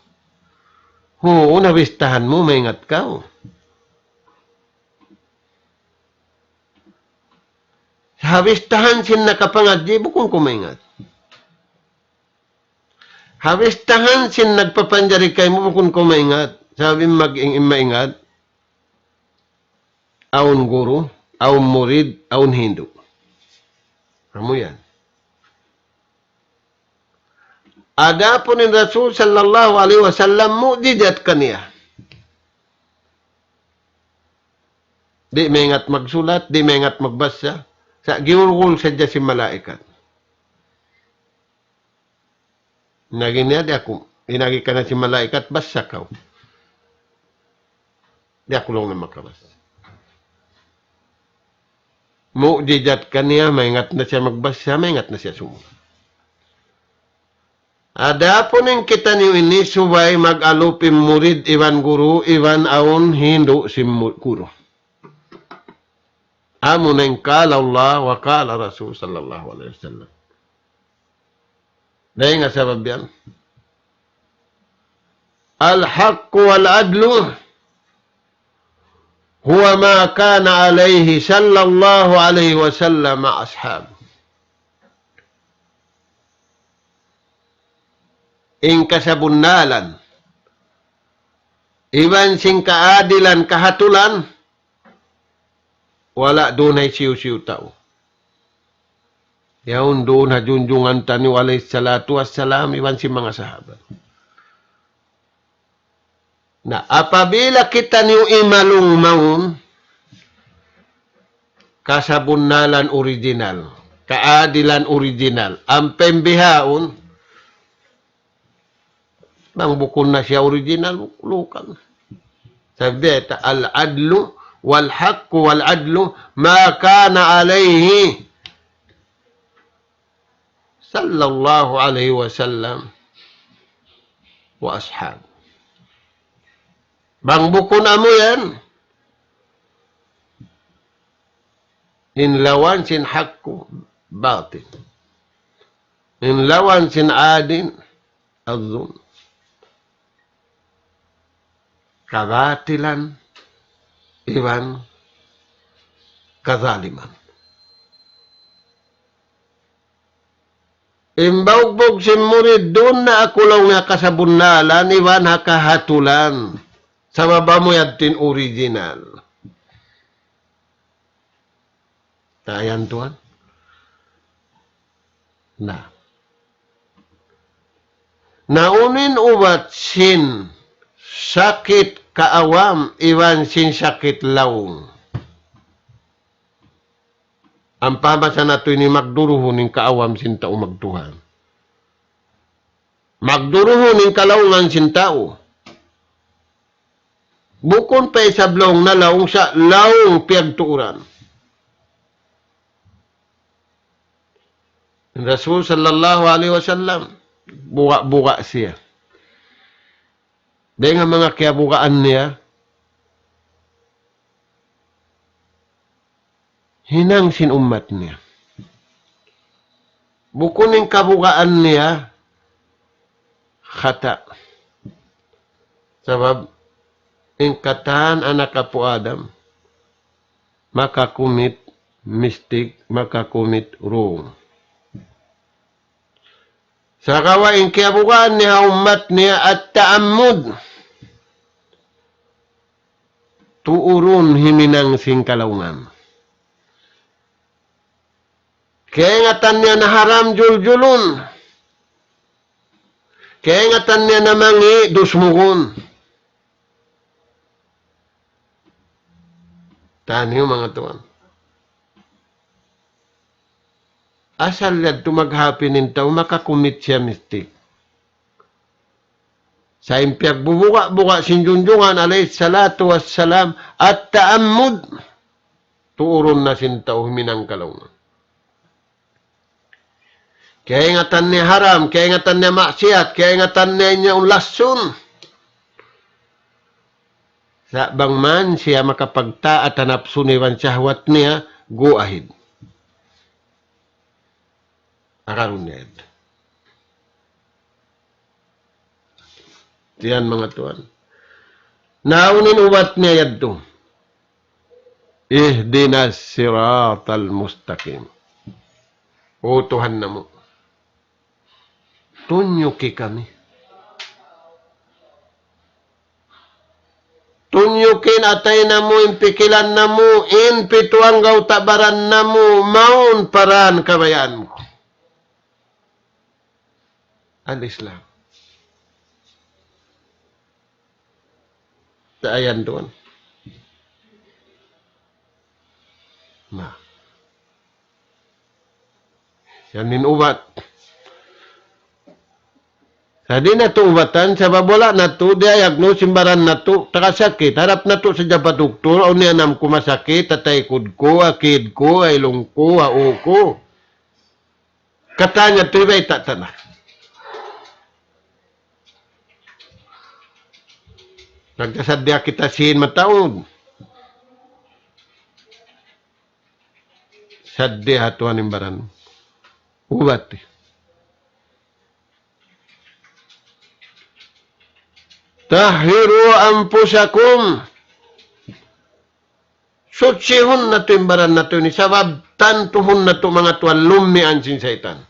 Huun, ha bistahan mu, maingat kaw. Ha bistahan sin nakapangadji', bukun ku maingat. Ha bistahan sin nagpapanjari kaymu, bukun ku maingat. Sabab in mag-, in maingat, awn guru, awn murid, awn hindu'. Amu yan. Adapun in Rasul sallallahu alayhi wasallam, mu'jizat kaniya. Di' maingat magsulat, di' maingat magbasa. Sa' giyurgul sadja sin malaikat. Inagi niya, di' aku, inagi kaniya sin malaikat, basa kaw. Di' aku laung na makabasa. Mu'jizat kaniya, maingat na siya magbasa, maingat na siya sumulat. Adapun in kitaniyu ini subay mag-alup in murid iban guru iban awn hindu' sin mu-, guru. Amuna in qala Allah wa qala Rasul sallallahu alayhi wasallam. Dayn ha sabab yan. الحق والعدل هو ما كان عليه صلى الله عليه وسلم وأصحابه. In kasabunnalan, iban sin kaadilan, kahatulan, wala' duun hisiyu-siyu tau. Yaun duun ha junjungan taniyu alayhi salatu wassalam, iban sin manga sahabat. Na, apabila kitaniyu imalung mawn, kasabunnalan original, kaadilan original, ampa in bihaun, bang bukun na siya original, lukan. Sabab diya ta, العدل والحق والعدل ما كان عليه صلى الله عليه وسلم وأصحابه. Bang bukun amu yan, in lawan sin hakku, batil. In lawan sin adil, الظلم. Kabatilan iban kazaliman. In baugbug sin murid, duun na aku laung ha kasabunnalan iban ha kahatulan. Sabab amu yadtu in original. Na, yan tuwan. Na. Na unu in ubat sin sakit kaawam iban sin sakit laung? Ampa masa natu' ini magduruhun in kaawam sin tau magtuhan. Magduruhun in kalaungan sin tau. Bukun pa isab laung na laung sa' laung piyagtuuran. In Rasul sallallahu alayhi wasallam, buga'-buga' siya. Dayn ha manga kiyabugaan niya, hinang sin ummat niya. Bukun in kabugaan niya khata'. Sabab in katan anak apu' Adam maka-commit mistake, maka-commit wrong. Sagawa' in kiyabugaan niya ha ummat niya at-ta'ammud. Tuurun himinang sin kalaungan. Kaingatan niya na haram, juljulun. Kaingatan niya na mangi', dusmugun. Taniyu manga tuwan. Asal yadtu maghapin in tau maka-commit siya mistake. Sa' in piyagbubuga-buga sin Junjungan alayhi salatu wassalam, at-ta'ammud, tuurun na sin tau huminang kalaungan. Kaingatan niya haram, kaingatan niya maksiyat, kaingatan niya in yaun lassun. Sa' bang man siya makapagtaat ha napsu niya iban shahwat niya, go ahead. Akarun niya yadtu. Yan manga tuwan. Na unu in ubat niya yadtu? اهدنا الصراط المستقيم. O Tuhan namu', tunyuki kami. Tunyuki in atay namu', in pikilan namu', in pitu anggawta' baran namu', mawn pa dan kabayaan mu. Al-Islam. Sa' yan tuwan. Na. Yan in ubat. Sa' di' natu' ubatan, sabab wala' natu', diyayagnos in baran natu', taga sakit, harap natu' sadja pa duktur, awn niyanam ku masakit, ha taykud ku, ha kid ku, ha ilung ku, ha ū ku. Katan yadtu bayta' ta na. Nagkasaddiya kita sin mataud. Saddiya ha Tuhan in baran. Ubat. طهروا أنفسكم. Suchihun natu' in baran natu' ini, sabab tantuhun natu' manga tuwan lummian sin saytan.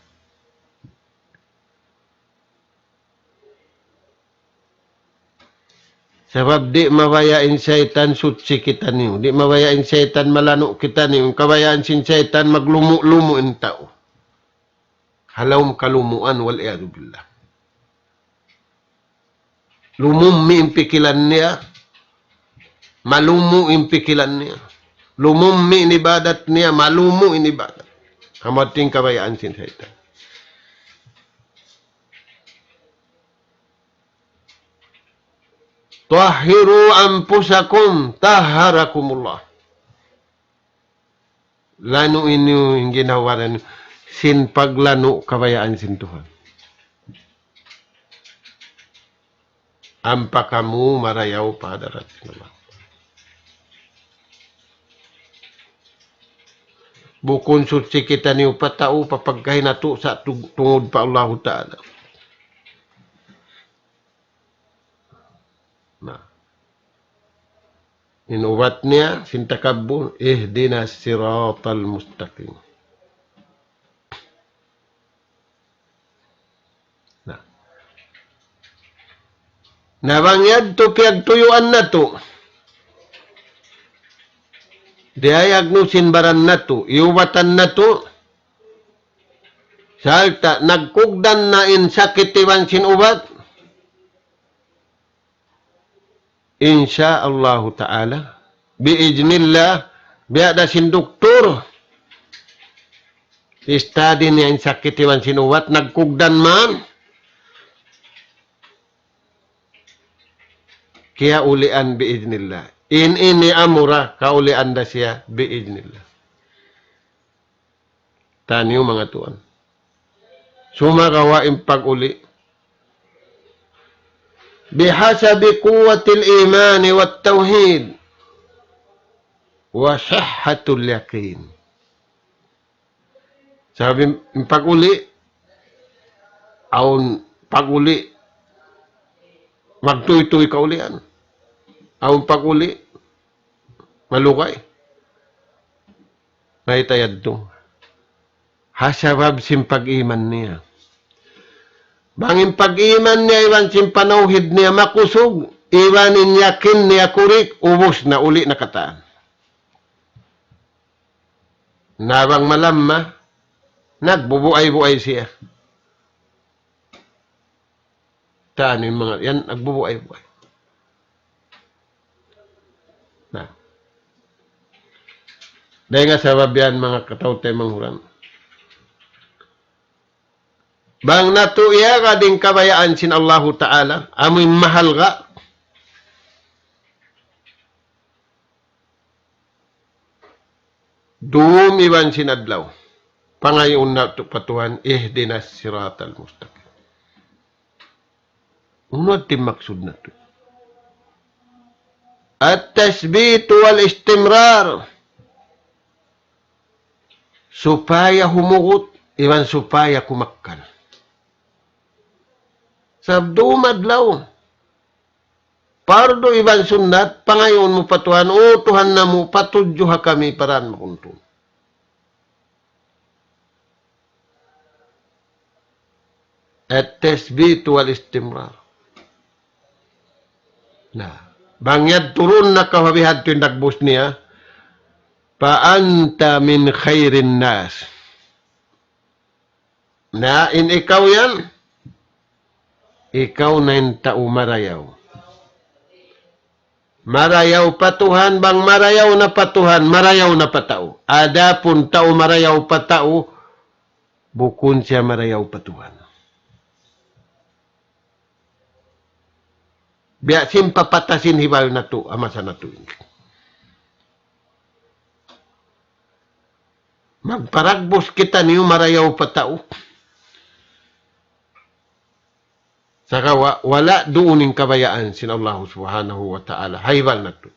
Sabab di' mabaya' in saytan suchi kitaniyu. Di' mabaya' in saytan malanu' kitaniyu. In kabayaan sin saytan maglumu'-lumu' in tau. Ha lawm kalumuan, wal iyadhu billah. Lumummi' in pikilan niya. Malumu' in pikilan niya. Lumummi' in ibadat niya. Malumu' in ibadat. Amu yadtu in kabayaan sin saytan. طهروا أنفسكم طهركم الله. Lanu' niyu in ginhawa-baran niyu sin paglanu' kabayaan sin Tuhan. Ampa kamu marayaw pa hadarat sin Allah. Bukun suchi kitaniyu pa tau, pa pagkahi natu', sa' tu-, tungud pa Allahu Ta'ala. Na. In ubat niya, sin takabbur, اهدنا الصراط المستقيم. Na. Na bang yadtu piyagtuyuan natu'. Diyayagnos in baran natu', iyubatan natu'. Sarta' nagkugdan na in sakit iban sin ubat. Insya Allahu Ta'ala, biiznillah, biya' da sin duktur, study niya in sakit iban sin ubat, nagkugdan man, kiyaulian biiznillah. In ini amura, kaulian da siya biiznillah. Taniyu manga tuwan. Sumagawa' in pag-uli. بحسب قوة الإيمان والتوحيد وصحة اليقين. Sabab in pag-uli, Awn pag-uli, magtuytuy kaulian. Awn pag-uli, malugay. Mayta' yadtu? Ha sabab sin pag-iman niya. Bang in pag-iman niya iban sin panawhid niya makusug, iban in yakin niya kurik, ubus na, uli na katan. Na bang malamma, nagbubuay-buay siya. Taan in manga yan, nagbubuay-buay. Na. Dayn ha sabab yan, manga kataw-taymanghuran. Bang natu' iyagad in kabayaan sin Allahu Ta'ala, amu in mahalga', dum iban sin adlaw. Pangayuun natu' pa Tuhan, اهدنا الصراط المستقيم. Unu in maksud natu'? التثبيت والاستمرار. Supaya humugut, iban supaya kumakkal. Sabab dum adlaw. Pardu iban sunnat, pangayuun mu pa Tuhan, "O Tuhan namu', patudju ha kami pa dan makuntun." التثبيت والاستمرار. Na, bang yadtu duun na kaw ha bihadtu in dagbus niya, فأنت من خير الناس. Na, in ikaw yan, ikaw na in tau marayaw. Marayaw pa Tuhan, bang marayaw na pa Tuhan, marayaw na pa tau. Adapun tau marayaw pa tau, bukun siya marayaw pa Tuhan. Biya' sin papatasin hibayu natu', ha masa natu' ini. Magparagbus kitaniyu marayaw pa tau. Sagawa', wala' duun in kabayaan sin Allah Subhanahu wa Ta'ala. Ha hibal natu'.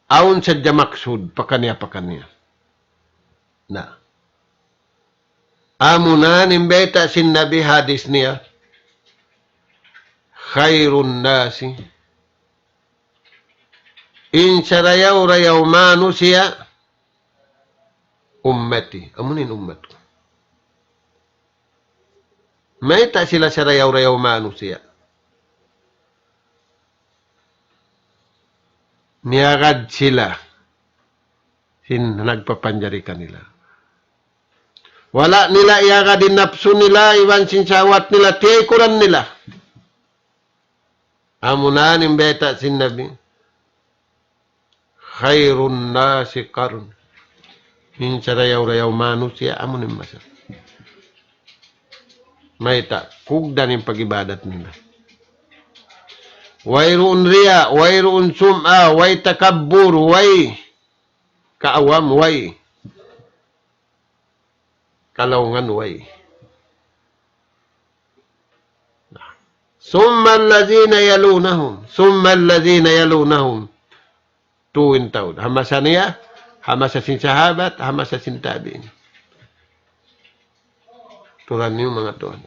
Awn sadja maksud, pakaniya-pakaniya. Na. Amuna in bayta' sin Nabi hadis niya, خير الناس. In sarayaw-rayaw manusiya', أمتي. Amu in ummat ku. Mayta' sila sarayaw-rayaw manusiya'? Miyagad sila sin nagpapanjari kanila. Wala' nila iyagad in napsu nila, iban sin sahwat nila, tiyaykuran nila. Amuna in bayta' sin Nabi. خير الناس قرني. In sarayaw-rayaw manusiya', amu in masa. Mayta', kugdan in pag-ibadat nila. Wayruun riya, wayruun sum'a, way takabbur, way kaawam, way kalaungan, way. ثم الذين يلونهم، ثم الذين يلونهم. Tuud in taud. Ha masa niya, ha masa sin sahabat, ha masa sin tabi'in. Turan niyu manga tuwan.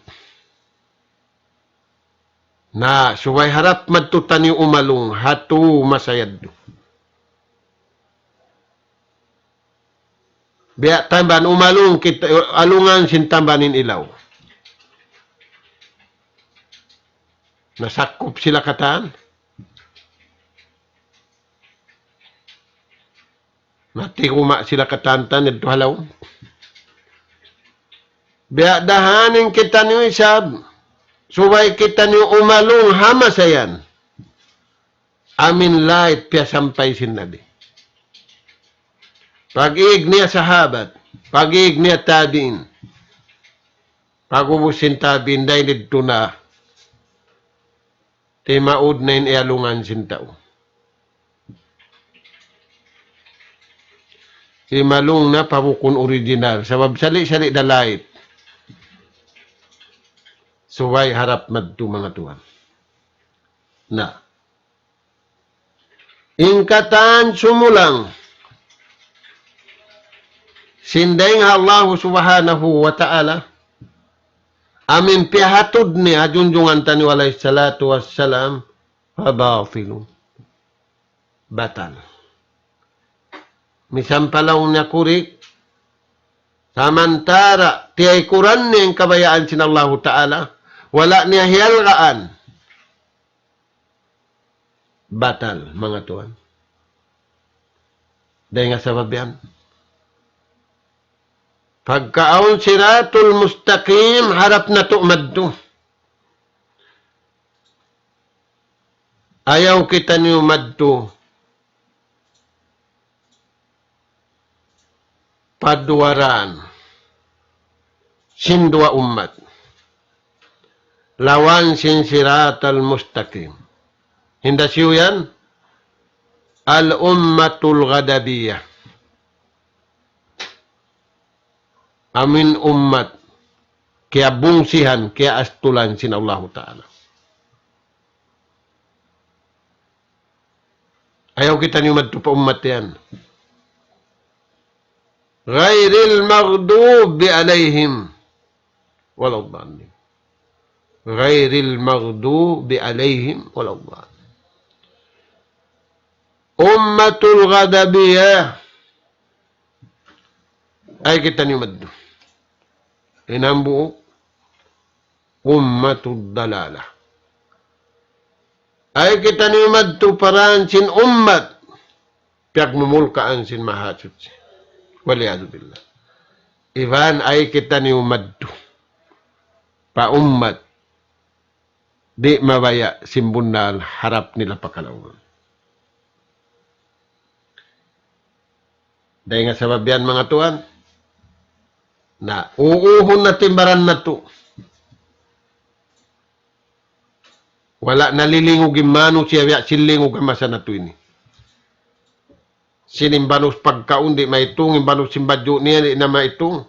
Na, subay harap madtu taniyu umalung, ha tu masa yadtu. Biya' tamban umalung kita, alungan sin tamban in ilaw. Nasakup sila katan. Natiguma' sila katan-katan yadtu ha lawm. Biya' da ha yan in kitaniyu isab. Subay kitaniyu umalung ha masa yan. Amu in lait piyasampay sin Nabi. Pag-iig niya sahabat, pag-iig niya tabi'in. Pag'ubus sin tabi'in, dayn didtu na. Timaud na in iyalungan sin tau. Simalung na pa bukun original. Sabab sali'-sali' da lait. Subay harap madtu manga tuwan. Na. In katan sumulang sin dayn ha Allah Subhanahu wa Ta'ala, amu in piyahatud niya ha junjungan taniyu alayhi salatu wassalam, فباطل. Batal. Misan pa laung niya kurik, samantara' tiyaykuran niya in kabayaan sin Allahu Ta'ala, wala' niya hiyalgaan. Batal, manga tuwan. Dayn ha sabab yan. Pagka awn siratul mustaqim, harap natu' madtu. Ayaw kitaniyu madtu pa duwa dān sin duwa ummat. Lawan sin siratal mustaqim. Hinda siyu yan? Al-ummatul ghadabiyah. Amu in ummat kiyabungsihan, kiyaastulan sin Allahu Ta'ala. Ayaw kitaniyu madtu pa ummat yan. غير المغضوب عليهم ولا الضالين. غير المغضوب عليهم ولا الضالين. Ummatul ghadabiyah. Ayaw kitaniyu madtu. In hambuuk, ummatud dalalah. Ayaw kitaniyu madtu pa dān sin ummat piyagmumulkaan sin Mahasuchi. والعياذ بالله. Iban ayaw kitaniyu madtu pa ummat di' mabaya' sin bunnal harap nila pa kalaungan. Dayn ha sabab yan, manga tuwan, na uuhun natu' in baran natu'. Wala' na lilingug in mānusiya' biya' sin lingug ha masa natu' ini. Sin in banus pagkaun di' maitung, in banus sin badju' niya di' na maitung.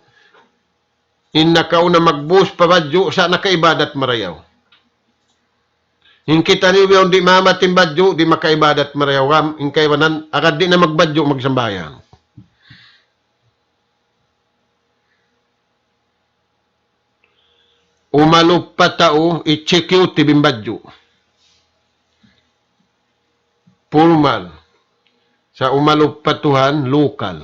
In nakauna magbus pa badju', sa' nakaibadat marayaw. In kitaniyu bihaun di' mamat in badju', di' makaibadat marayaw. Gam, in kaibanan, agad di' na magbadju', magsambahayang. Umalup pa tau, executive in badju'. Formal. Sa' umalup pa Tuhan, lokal.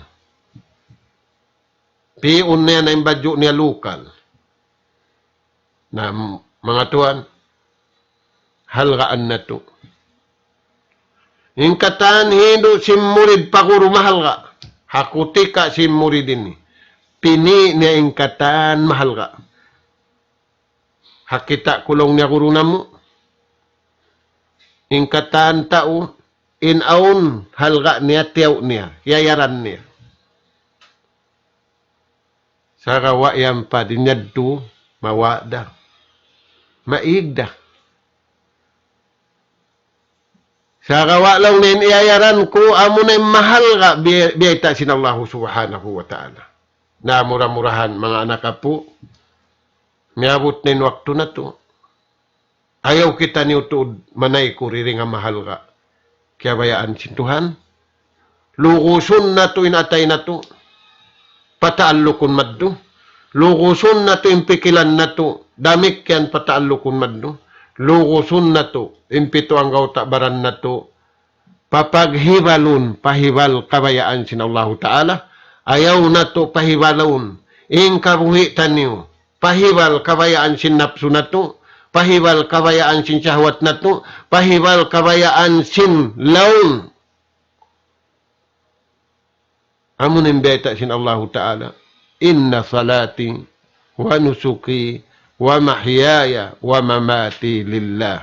Pi'un niya na in badju' niya lokal. Na, m-, manga tuwan, halgaan natu'. In katan hindu' sin murid pa guru mahalga'. Ha kutika sin murid ini. Pini' niya in katan mahalga'. Ha kita' ku laung niya guru namu'. In katan tau, in awn halga' niya, tiyaw niya, iyayaran niya. Sagawa' yan pa di' niya yadtu, mawa' da. Maig da. Sagawa' laung niya in iyayaran ku, amuna in mahalga' bi-, biyayta' sin Allahu Subhanahu wa Ta'ala. Na mura-murahan, manga anak apu', miyabut na in waktu natu'. Ayaw kitaniyu tuud manaykud dayng ha mahalga' kiyabayaan sin Tuhan. Lugusun natu' in atay natu', pataallukun madtu. Lugusun natu' in pikilan natu', damikkiyan pataallukun madtu. Lugusun natu' in pitu anggawta' baran natu', papaghibalun, pahibal kabayaan sin Allahu Ta'ala. Ayaw natu' pahibalun in kabuhi' taniyu, pahibal kabayaan sin napsu natu', pahibal kabayaan sin shahwat natu', pahibal kabayaan sin laung. Amun in biyayta' sin Allahu Ta'ala, إن صلاتي ونسكي ومحياي ومماتي لله.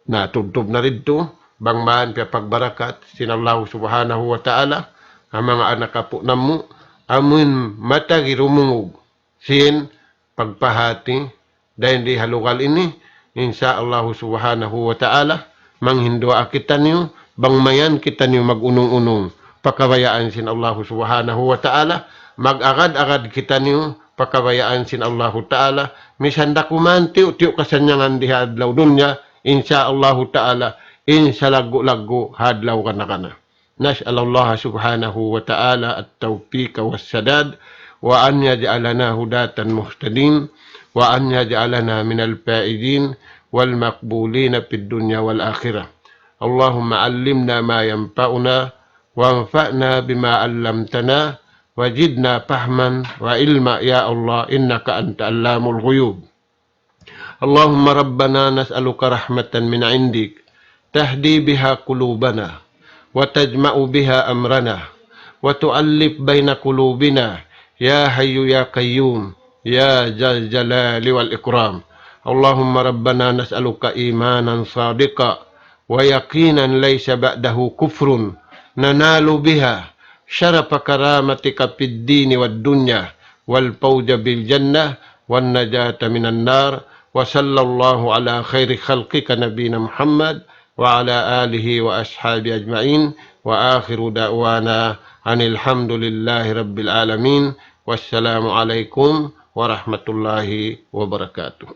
Na, tubtub na didtu, bang man piyapagbarakat sin Allahu Subhanahu wa Ta'ala, ha manga anak apu' namu', amun matagi rumungug sin pagpahati, dayn di ha lugal ini, insya Allahu Subhanahu wa Ta'ala, manghinduwaa kitaniyu, bang mayan kitaniyu mag-unung-unung, pa kabayaan sin Allahu Subhanahu wa Ta'ala, mag-agad-agad kitaniyu, pa kabayaan sin Allahu Ta'ala, misan da kuman tiyu'-tiyu' kasannyangan di ha adlaw dunya, insya Allahu Ta'ala, in salaggu'-laggu' ha adlaw kana-kana. نسأل الله سبحانه وتعالى التوفيق والسداد، وأن يجعلنا هداة مهتدين، وأن يجعلنا من الفائزين والمقبولين في الدنيا والآخرة. اللهم علمنا ما ينفعنا وانفعنا بما علمتنا وزدنا فهما وعلما يا الله إنك أنت علام الغيوب. اللهم ربنا نسألك رحمة من عندك تهدي بها قلوبنا وتجمع بها أمرنا وتؤلف بين قلوبنا يا حي يا قيوم يا ذا الجلال والإكرام. اللهم ربنا نسألك إيمانا صادقا ويقينا ليس بعده كفر ننال بها شرف كرامتك في الدين والدنيا والفوز بالجنة والنجاة من النار. وصلى الله على خير خلقك نبينا محمد وعلى آله وأصحابه أجمعين. وآخر دعوانا أن الحمد لله رب العالمين. والسلام عليكم ورحمة الله وبركاته.